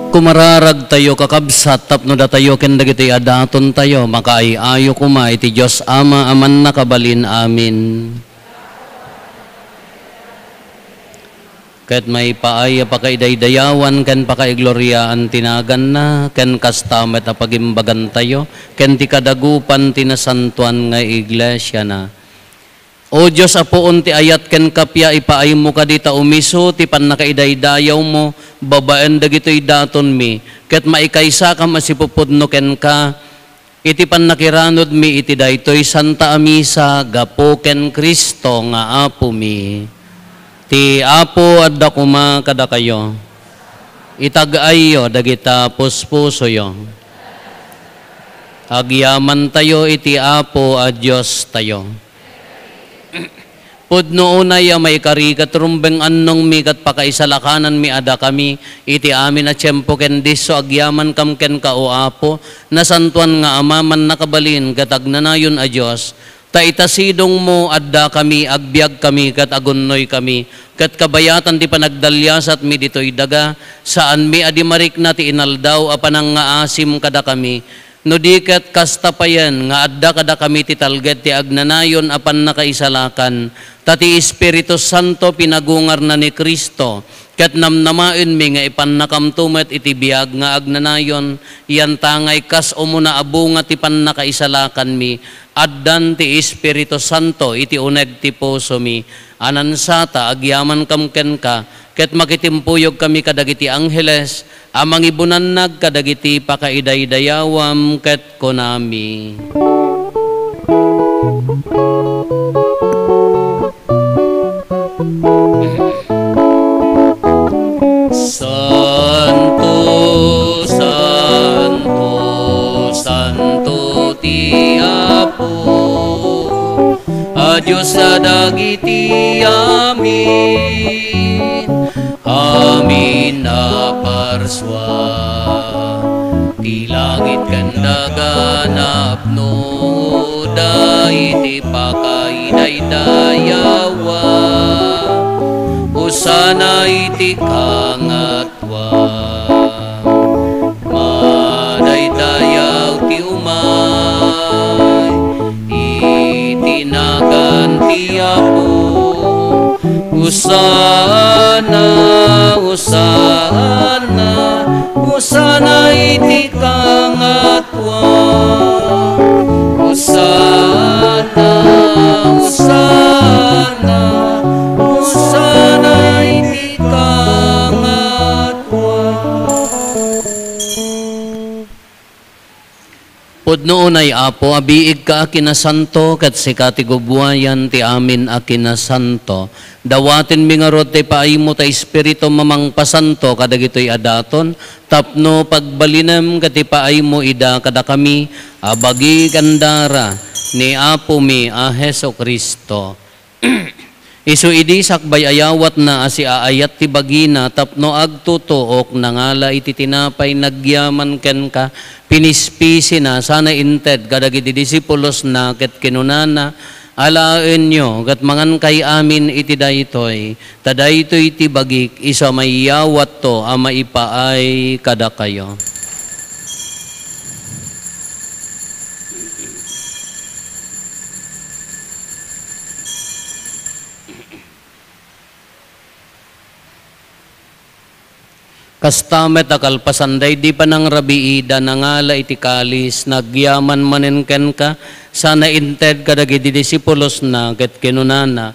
Kumararagtayo, kakabsat, tapno datayo ken dagitoy a datontayo makaay-ayo koma iti Dios Ama a Mannakabalin. Amen. Ket maipaay a pakaidaydayawan ken pakaigloriaan ti naganna, ken kasta met a pagimbagantayo ken ti kadagupan ti nasantoan nga iglesiana. O Dios a puon ti ayat ken kappia, ipaaymo kadi ta umiso ti pannakaidaydayawmo babaen dagitoy datonmi, ket maikaysakam a sipupudno kenka iti pannakiranudmi iti daytoy Santa a Misa gapu ken Cristo nga Apomi. Ti Apo adda koma kadakayo. Itag-ayyo dagita puspusoyo. Agyamantayo iti Apo a Diostayo. Pudno unay a maikari ket rumbeng annongmi ket pakaisalakananmi a dakami iti amin a tiempo ken disso agyamankam kenka, O Apo, nasantoan nga Ama, mannakabalin ket agnanayon a Dios, ta ita sidongmo addakami, agbiagkami ket agunnoykami, ket kabayatan ti panagdaliasatmi ditoy daga, saanmi a di marikna ti inaldaw a panangngaasim kadakami, no di ket kasta payen nga adda kadakami ti talged ti agnanayon a pannakaisalakan, ta ti Espiritu Santo pinagungarna ni Cristo, ket namnamaenmi nga ipannakamto met iti biag nga agnanayon, yantangay kas umuna a bunga ti pannakaisalakanmi, addan ti Espiritu Santo iti uneg ti pusomi. Anansata, agyamankam kenka, ket makitimpuyogkami kadagiti angheles a mangibunannag kadagiti pakaidaydayawam ket kunami, Santo, santo, santo ti Apo a Dios a dagiti amin. Amin a parsua ti langit ken daga napnoda iti pakaidaydayawa. Hosanna iti kangatuan. Madaydayaw ti umay iti nagan ti Apo. Hosanna, Hosanna, Hosanna iti kangatuan. Hosanna, Hosanna, Hosanna iti kangatuan. Pudno unay, Apo, a biigka a kinasanto, ket sika ti gubbuayan ti amin a kinasanto. Dawatenmi ngarud ti paaymo ta Espiritum a mangpasanto kadagitoy a daton, tapno pagbalinem ket ipaaymo ida kadakami a bagi ken dara ni Apomi a Jesu-Cristo. Isu idi sakbay a yawatna a siaayat ti bagina tapno agtutuok, nangala iti tinapay, nagyaman kenka, pinispisina, sana inted kadagiti disipulosna, ket kinunana, "Alaenyo, ket mangankay amin iti daytoy, ta daytoy ti bagik, isu a maiyawatto a maipaay kadakayo." Kasta met a kalpasan daydi panangrabiida, nangala iti kalis, nagyaman manen kenka, sana inted kadagiti disipulosna, ket kinunana,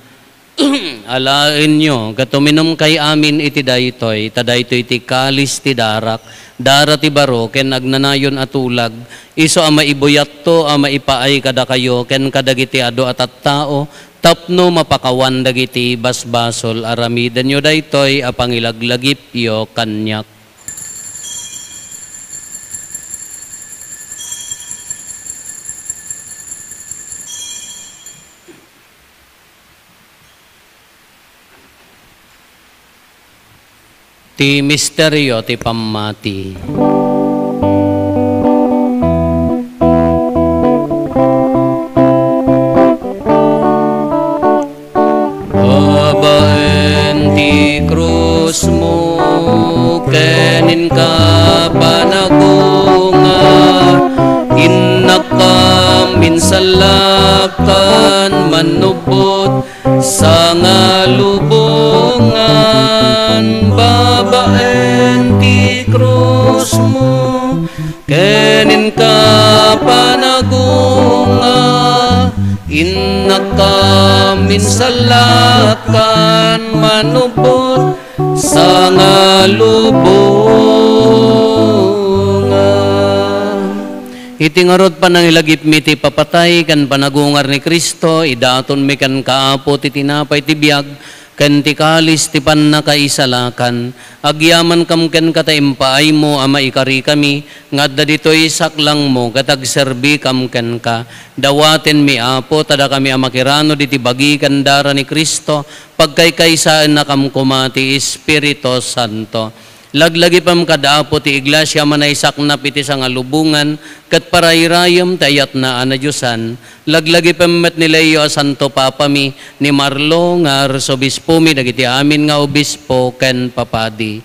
"Alaenyo, ket uminumkay amin iti daytoy, ta daytoy ti kalis ti darak, dara ti baro ken agnanayon a tulag, isu a maibuyatto a maipaay kadakayo ken kadagiti adu a tattao, Tapno mapakawan dagiti basbasol, aramidenyo daytoy a pangilaglagipyo kaniak. Ti misterio ti pammati. Babaen ti krusmo, ken inka panagungar, innakam insallakan, mannubbot sangalubongan, babaen ti krusmo, ken inka panagungar, innakam insallakan, mannubbot sangalubongan. Iti ngarud, panangilagipmi ti ipapatay ken panagungar ni Cristo, idatonmi kenka, Apo, ti tinapay ti biag ken ti kalis ti pannakaisalakan. Agyamankam kenka ta impaaymo a maikarikami nga adda ditoy saklangmo ket agserbikam kenka. Dawatenmi, Apo, ta dakami a makiranod iti bagi ken dara ni Cristo, pagkaykaysaennakam koma ti Espiritu Santo. Laglagipem kad Apo ti iglesia a manaysaknap iti sangalubongan ket parayrayem ti ayatna a nadiosan. Laglagipem met ni Leo a Santo Papami, ni Marlo nga Arsobispomi, dagiti amin nga obispo ken papadi.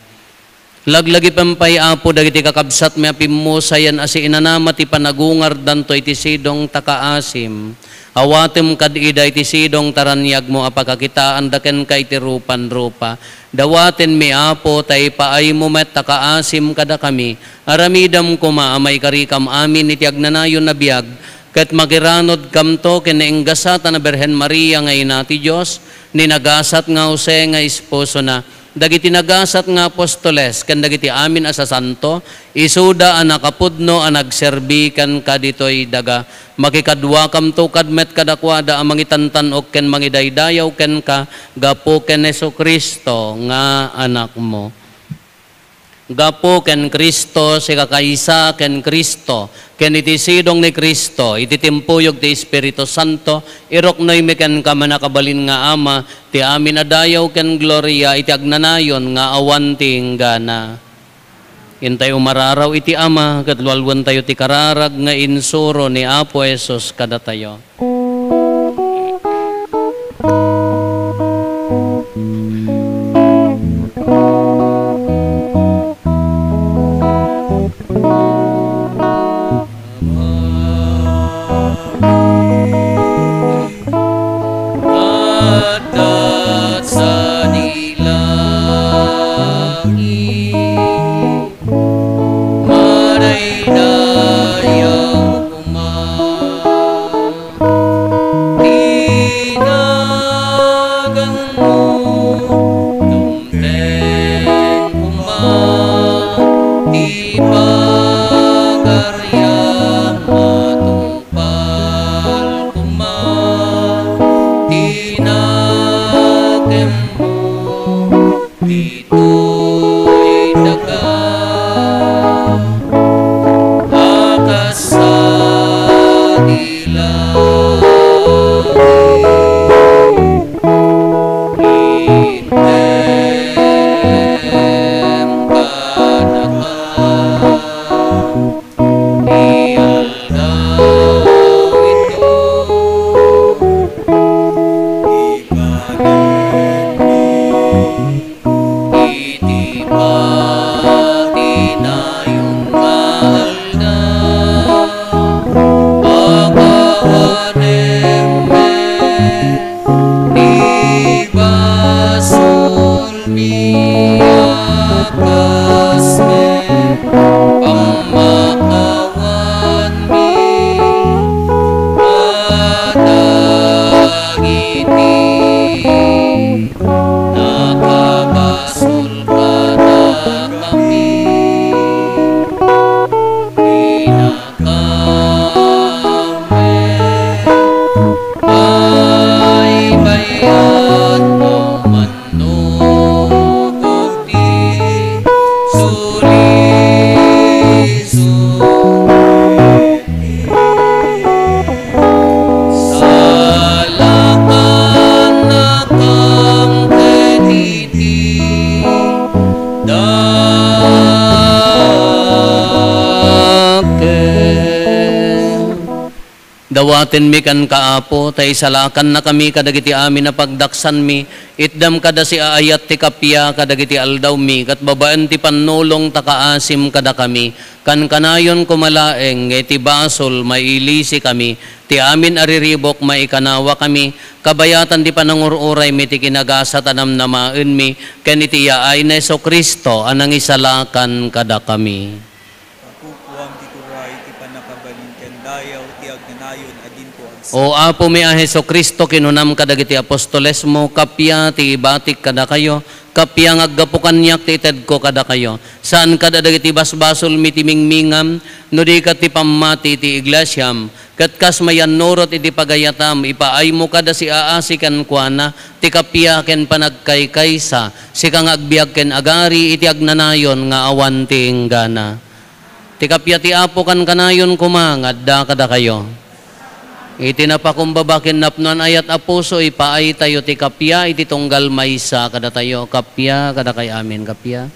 Laglagipem pay, Apo, dagiti kakabsatmi a pimmusayan a siinanama ti panagungardanto iti sidong ta kaasim. Awatem kad ida iti sidong ta raniagmo a pakakitaanda kenka iti rupan-rupa. Dawatenmi, Apo, ta ipaaymo met ta kaasim kadakami. Aramidem koma a maikarikam amin iti agnanayon a biag, ket makiranodkamto ken nainggasat a Birhen Maria nga Ina ti Dios, ni nagasat nga Jose nga esposona, dagiti nagasat nga apostoles, ken dagiti amin a sasanto, isuda a nakapudno a nagserbi kenka ditoy daga. Makikaduakamto kad met kadakuada a mangitantan-ok ken mangidaydayaw kenka gapu ken Jesu-Cristo nga Anakmo. Gapu ken Cristo, sikakaysa ken Cristo, ken iti sidong ni Cristo, iti timpuyog ti Espiritu Santo, iruknoymi kenka, mannakabalin nga Ama, ti amin a dayaw ken gloria iti agnanayon nga awan ti inggana. Intay umararaw iti Ama, ket lualuentayo ti kararag nga insuro ni Apo Jesus kadatayo. Adda sadi langit, madaydayaw koma. Dawatenmi kenka, Apo, ta isalakannakami kadagiti amin a pagdaksanmi. Itdam kada siaayat ti kappia kadagiti aldawmi, ket babaen ti pannulong ta kaasim kadakami. Kankanayon koma laeng nga iti basol mailisikami, ti amin a riribuk maikanawakami, kabayatan ti panangur-uraymi ti kinagasat a namnamaenmi, ken iti yaay ni Jesu-Cristo a nangisalakan kadakami. Pakukuam ti turay ti pannakabalin ken dayaw ti agnanayon a dinto agsa. O Apomi a Jesu-Cristo, kinunam kadagiti apostolesmo, kappia ti ibatik kadakayo, kappia nga aggapu kaniak ti itedko kadakayo. Saan kada dagiti basbasolmi ti mingmingam, no di ket ti pammati ti iglesiam, ket kas mayannurot iti pagayatam, ipaaymo kada siaasi kenkuana ti kappia ken panagkaykaysa, sika nga agbiag ken agari iti agnanayon nga awan ti inggana. Ti kappia ti Apo kankanayon koma nga adda kadakayo. Iti napakumbaba ken napnoan ayat a puso, ipaaytayo ti kappia iti tunggal maysa kadatayo. Kappia kadakay amin, kappia.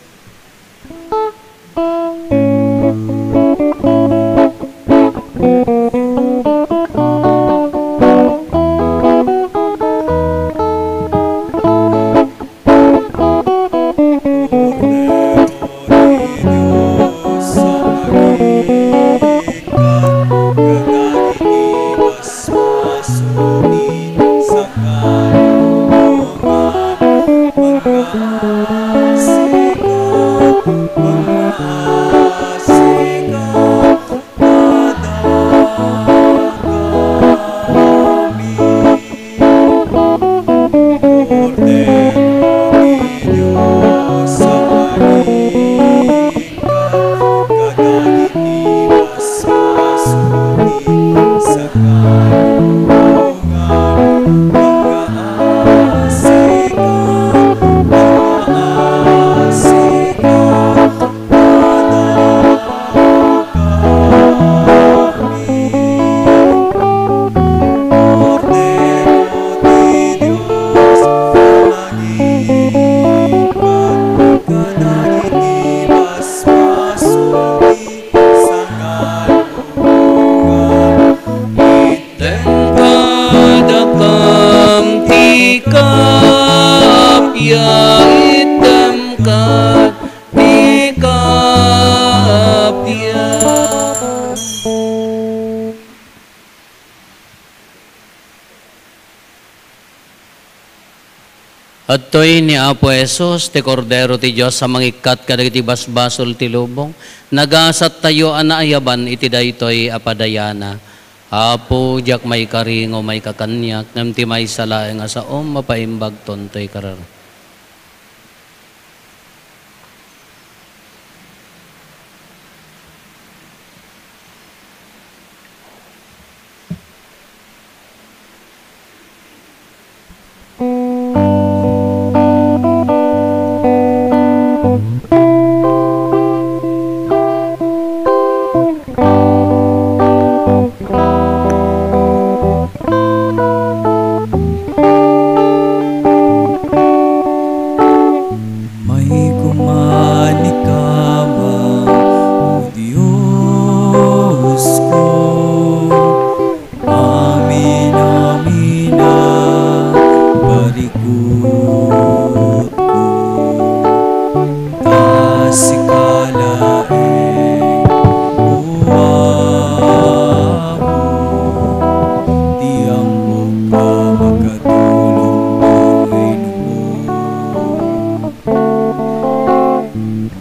Itdem kadakam ti kappia, itdem kad ti kappia. Adtoy ni Apo Jesus, ti Kordero ti Dios a mangikkat kadagiti basbasol ti lubong. Nagasattayo a naayaban iti daytoy a padayana. Apo, diak maikari nga umayka kaniak, ngem ti maysa laeng a saom mapaimbagton toy kararag. Mayko manikama, O Diosko, amin-amin a parikutko, ta sika laeng, O Apo, ti ammok a makatulong wenno.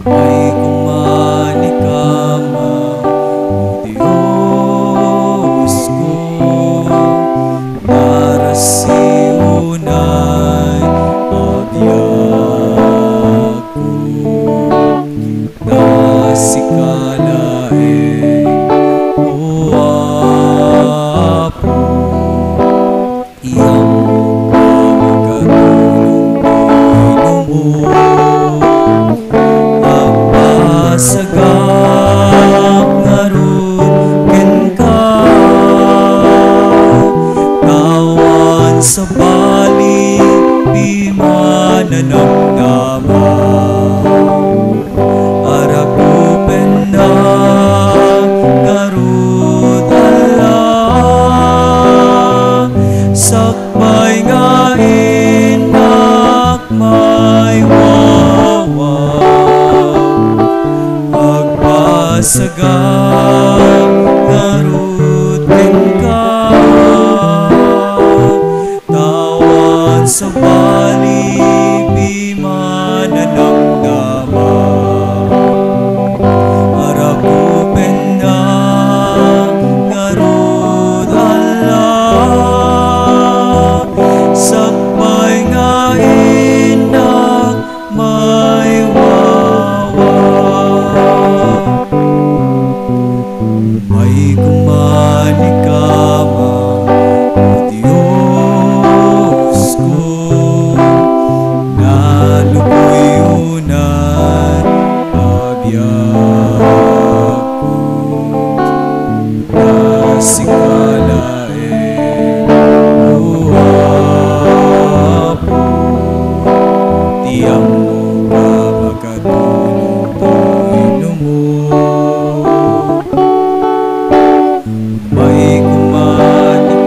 Mayko manikama, O Diosko, narasiw unay a biagko, ta sika laeng, O Apo. Ti ammok a makatulong wenno. Agbasagak ngarud kenka, awan sabali ti mananamnama. Arakupennak Sagam ngarud kenka, tawan sabali pimananamnama. Arakupenna ngarud, Allah, sakbay nga innak maiwawa. Umay koma ni kama, O Diosko, naluboy unan a biagko. Nga sika laeng, O Apo, ti ammoka makatulong ti inumo. Umay koma ni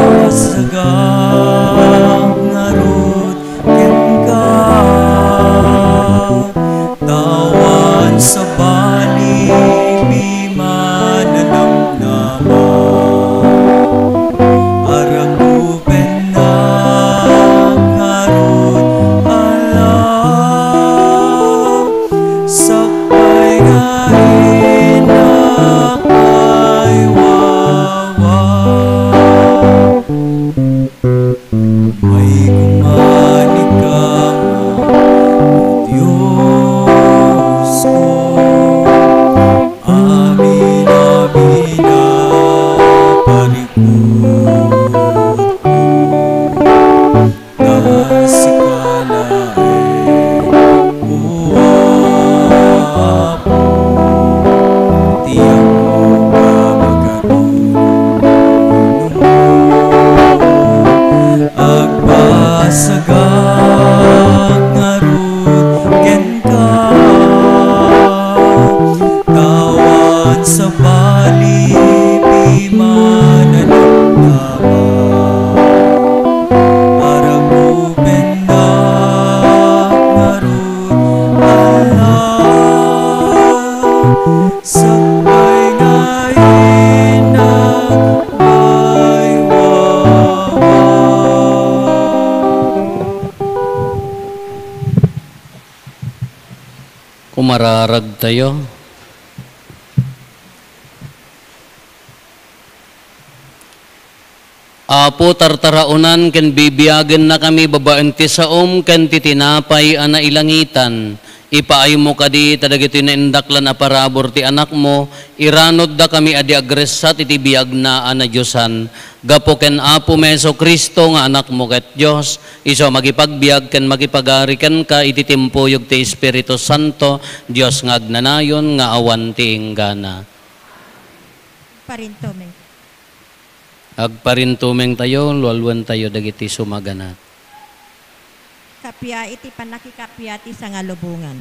Agpasaga ngarud kenka, tawan sabali pimananamnama. Arakupennak ngarud, Allah, sakbay nga innak maiwawa. Umay koma ni kama, O Diosko, amin-amin a parikutko. Nga sika laeng, O Apo, ti ammoka makatulong ti inumo. Agpasagak ngarud kenka, tawan sabali pimananamnama. Arakupennak ngarud, Allah, sakbay nga innak maiwawa. Kumararagtayo. Apo, tartaraonan ken bibiagennakami babaen ti saom ken ti tinapay a nailangitan. Ipaaymo kadi ta dagitoy naindaklan a parabur ti Anakmo, iranoddakami a di agressat iti biagna a nadiosan. Gapu ken Apomi Jesu-Cristo nga Anakmo ket Dios, isu a makipagbiag ken makipagari kenka iti timpuyog ti Espiritu Santo, Dios nga agnanayon nga awan ti inggana. Parintumeng. Agparintumengtayo, lualuentayo dagiti sumaganat. Kappia iti pannakikappia ti sangalubongan.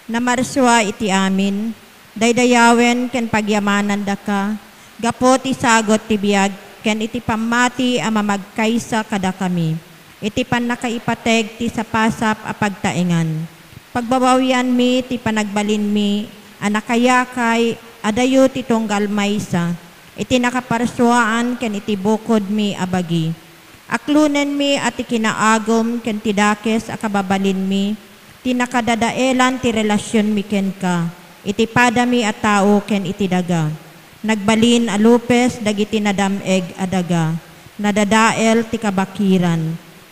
Namarsua iti amin, daydayawen ken pagyamanandaka, gapu ti sagut ti biag ken iti pammati a mamagkaysa kadakami, iti pannakaipateg ti sapasap a pagtaengan. Pagbabawianmi ti panagbalinmi a nakayakay a dayo ti tunggal maysa, iti nakaparsuaan ken iti bukodmi a bagi. Aklonenmi a ti kinaagum ken ti dakes a kababalinmi ti nakadadaelan ti relasionmi kenka. iti padami a tao ken iti daga. Nagbalin a lupes dagiti nadam-eg a daga. Nadadael ti kabakiran.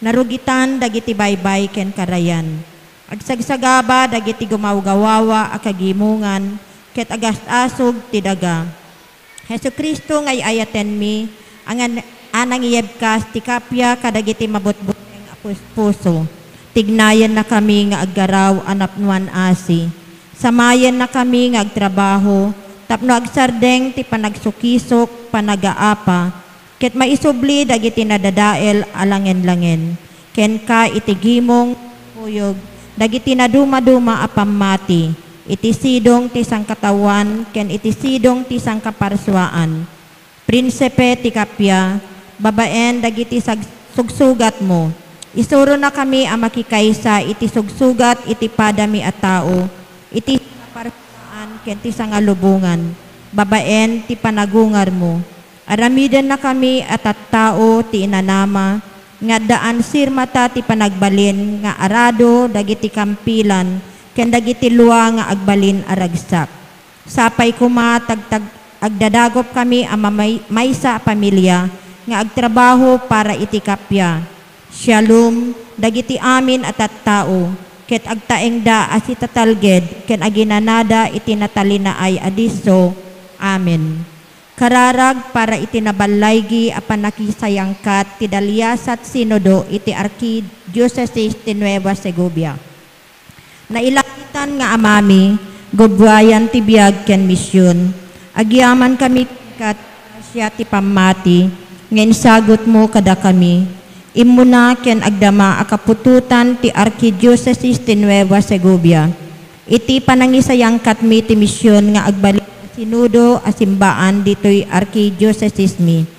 Narugitan dagiti baybay ken karayan. Agsagsagaba dagiti gumawgawawa a kagimongan ket agas-asog ti daga. Jesu-Cristo nga ay-ayatenmi, a ngan-, a nangiyebkas ti kappia kadagiti mabutbuteng a puspuso. Tignayennakami nga aggaraw a napnoan asi. Samayennakami nga agtrabaho tapno agsardeng ti panagsukisok, panagaapa, ket maisubli dagiti nadadael a langen-langen. Kenka iti gimong kuyog dagiti nadumaduma a pammati, iti sidong ti sangkataoan ken iti sidong ti sangkaparsuaan. Prinsipe ti kappia, babaen dagiti sag-, sugsugatmo, isuronakami a makikaysa iti sugsugat iti padami a tao, iti sangkaparsuaan ken ti sangalubongan, babaen ti panagungarmo. Aramidennakami a tattao ti inanama nga addaan sirmata ti panagbalin nga arado dagiti kampilan ken dagiti lua nga agbalin a ragsak. Sapay koma tagtag-, agdadagopkami a mamay-, maysa a pamilia nga agtrabaho para iti kappia. Shalom, dagiti amin a tattao, ket agtaengda a sitatalged ken aginanada iti natalinaay a disso. Amen. Kararag para iti naballaygi a pannakisayangkat ti Daliasat Sinodo iti Arkidiosesis ti Nueva Segovia. Nailangitan nga Amami, gubbuayan ti biag ken mision, agyamankami ket grasia ti pammati nga insagutmo kadakami. Immuna ken agdama a kaputotan ti Arkidiosesis ti Nueva Segovia. Iti panangisayangkatmi ti mision nga agbalin a sinodo a simbaan ditoy arkidiosesismi,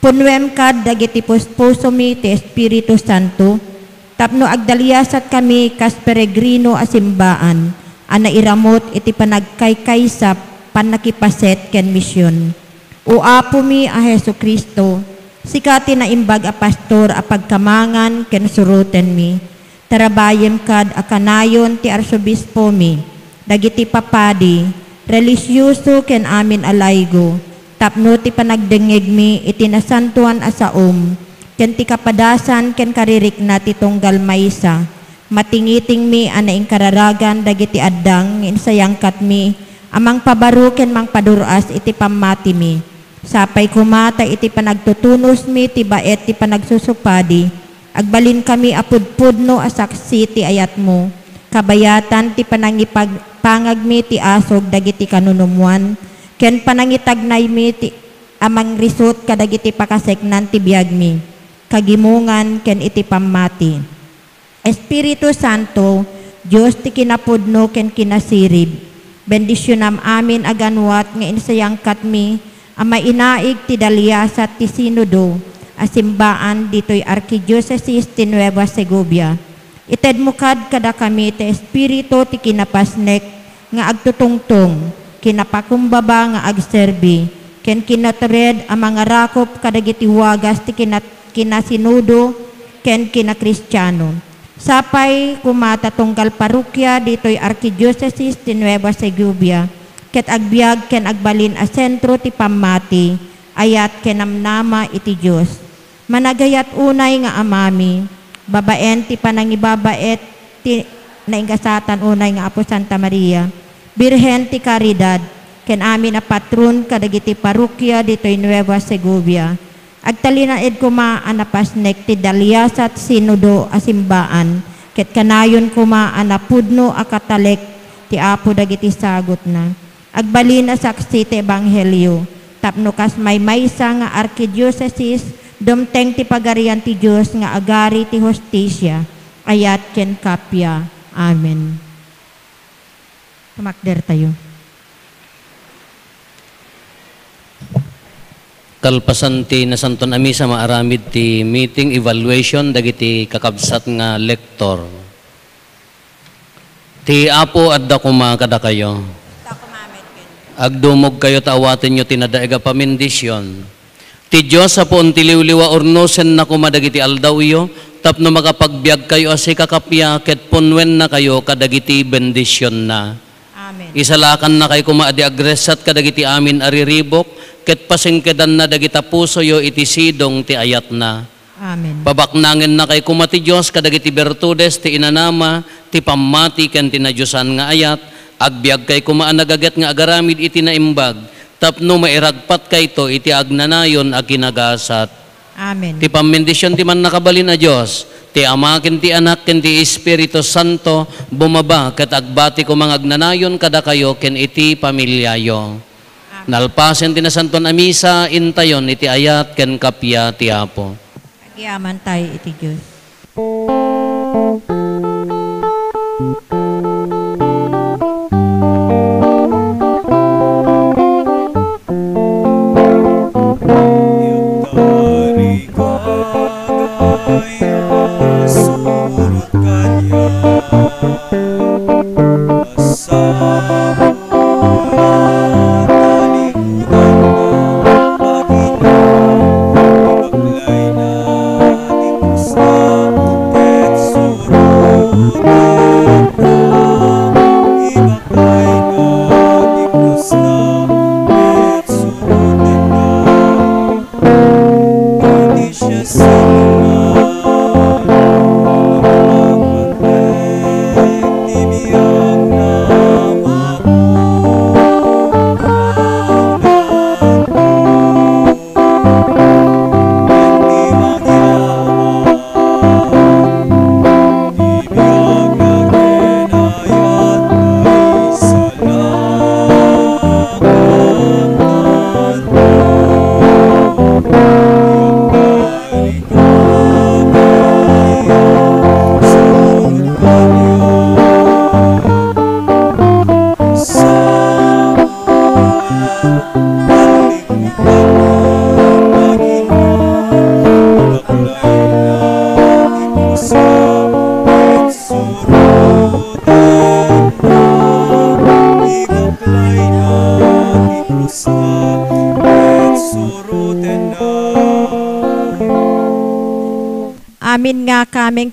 punnuem kad dagiti puspusomi ti Espiritu Santo tapno agdaliasatkami kas peregrino a simbaan a nairamut iti panagkaykaysa, pannakipaset, ken mision. O Apomi a Jesu-Cristo, sika ti naimbag a pastor a pagkamangan ken surotenmi. Tarabayem kad a kanayon ti arsobispomi, dagiti papadi, relihiyoso ken amin a laygo, tapno ti panagdengngegmi iti nasantoan a saom, ken ti kapadasan ken karirikna ti tunggal maysa, matingitingmi a nainkararagan dagiti addang nga insayangkatmi a mangpabaro ken mangpadur-as iti pammatimi. Sapay koma ta iti panagtutunosmi ti baet ti panagsusupadi, agbalinkami a pudpudno a saksi ti ayatmo, kabayatan ti panangipag-, pangagmi ti asog dagiti kanunummoan, ken panangitagnaymi ti a mangrisut kadagiti pakaseknan ti biagmi, kagimongan, ken iti pammati. Espiritu Santo, Dios ti kinapudno ken kinasirib, bendisionam amin a ganuat nga insayangkatmi a mainaig ti daliasat ti Sinodo a simbaan ditoy Arkidiosesis ti Nueva Segovia. Itedmo kad kadakami ti Espiritu ti kinapasnek nga agtutungtong, kinapakumbaba nga agserbi, ken kinatured a mangarakop kadagiti wagas ti kina-, kinasinodo ken kinakristiano. Sapay koma ta tunggal parrokia ditoy Arkidiosesis ti Nueva Segovia, ket agbiag ken agbalin a sentro ti pammati, ayat ken namnama iti Dios. Managayat unay nga Amami, babaen ti panangibabaet ti naingasatan unay nga Apo Santa Maria, Birhen ti Caridad, ken amin a patron kadagiti parrokia ditoy Nueva Segovia. Agtalinaed koma a napasnek ti daliasat sinodo a simbaan, ket kanayon koma a napudno a Katolik ti Apo dagiti sagutna. Agbalin a saksi ti ebanghelio, tapno kas maymaysa nga arkidiosesis, dumteng ti Pagarian ti Dios nga agari ti hustisia, ayat ken kappia. Amen. Tumakdertayo. Kalpasan ti Nasanton a Misa, maaramid ti meeting evaluation dagiti kakabsat nga lektor. Ti Apo adda koma kadakayo. Adda koma met kenka. Agdumogkayo ta awatenyo ti nadaig a pamendisyon. Ti Dios a puon ti liwliwa, urnosenna koma dagiti aldawyo, tapno makapagbiagkayo a sika kappia ket punnuennakayo kadagiti bendisionna. Amen. Isalakannakay koma a di agressat kadagiti amin a riribuk, ket pasengkedanna dagita pusoyo iti sidong ti ayatna. Amen. Pabaknangennakay koma ti Dios kadagiti bertudes ti inanama, ti pammati ken ti nadiosan nga ayat, agbiagkay koma a nagaget nga agaramid iti naimbag, tapno mairagpatkayto iti agnanayon a kinagasat. Amen. Ti pammendision ti Mannakabalin a Dios, ti Ama ken ti Anak ken ti Espiritu Santo, bumaba ket agbati koma nga agnanayon kadakayo ken iti familiayo. Amen. Nalpasen ti Nasantoan a Misa, intayon iti ayat ken kappia ti Apo. Agyamankay iti Dios. Amin nga kameng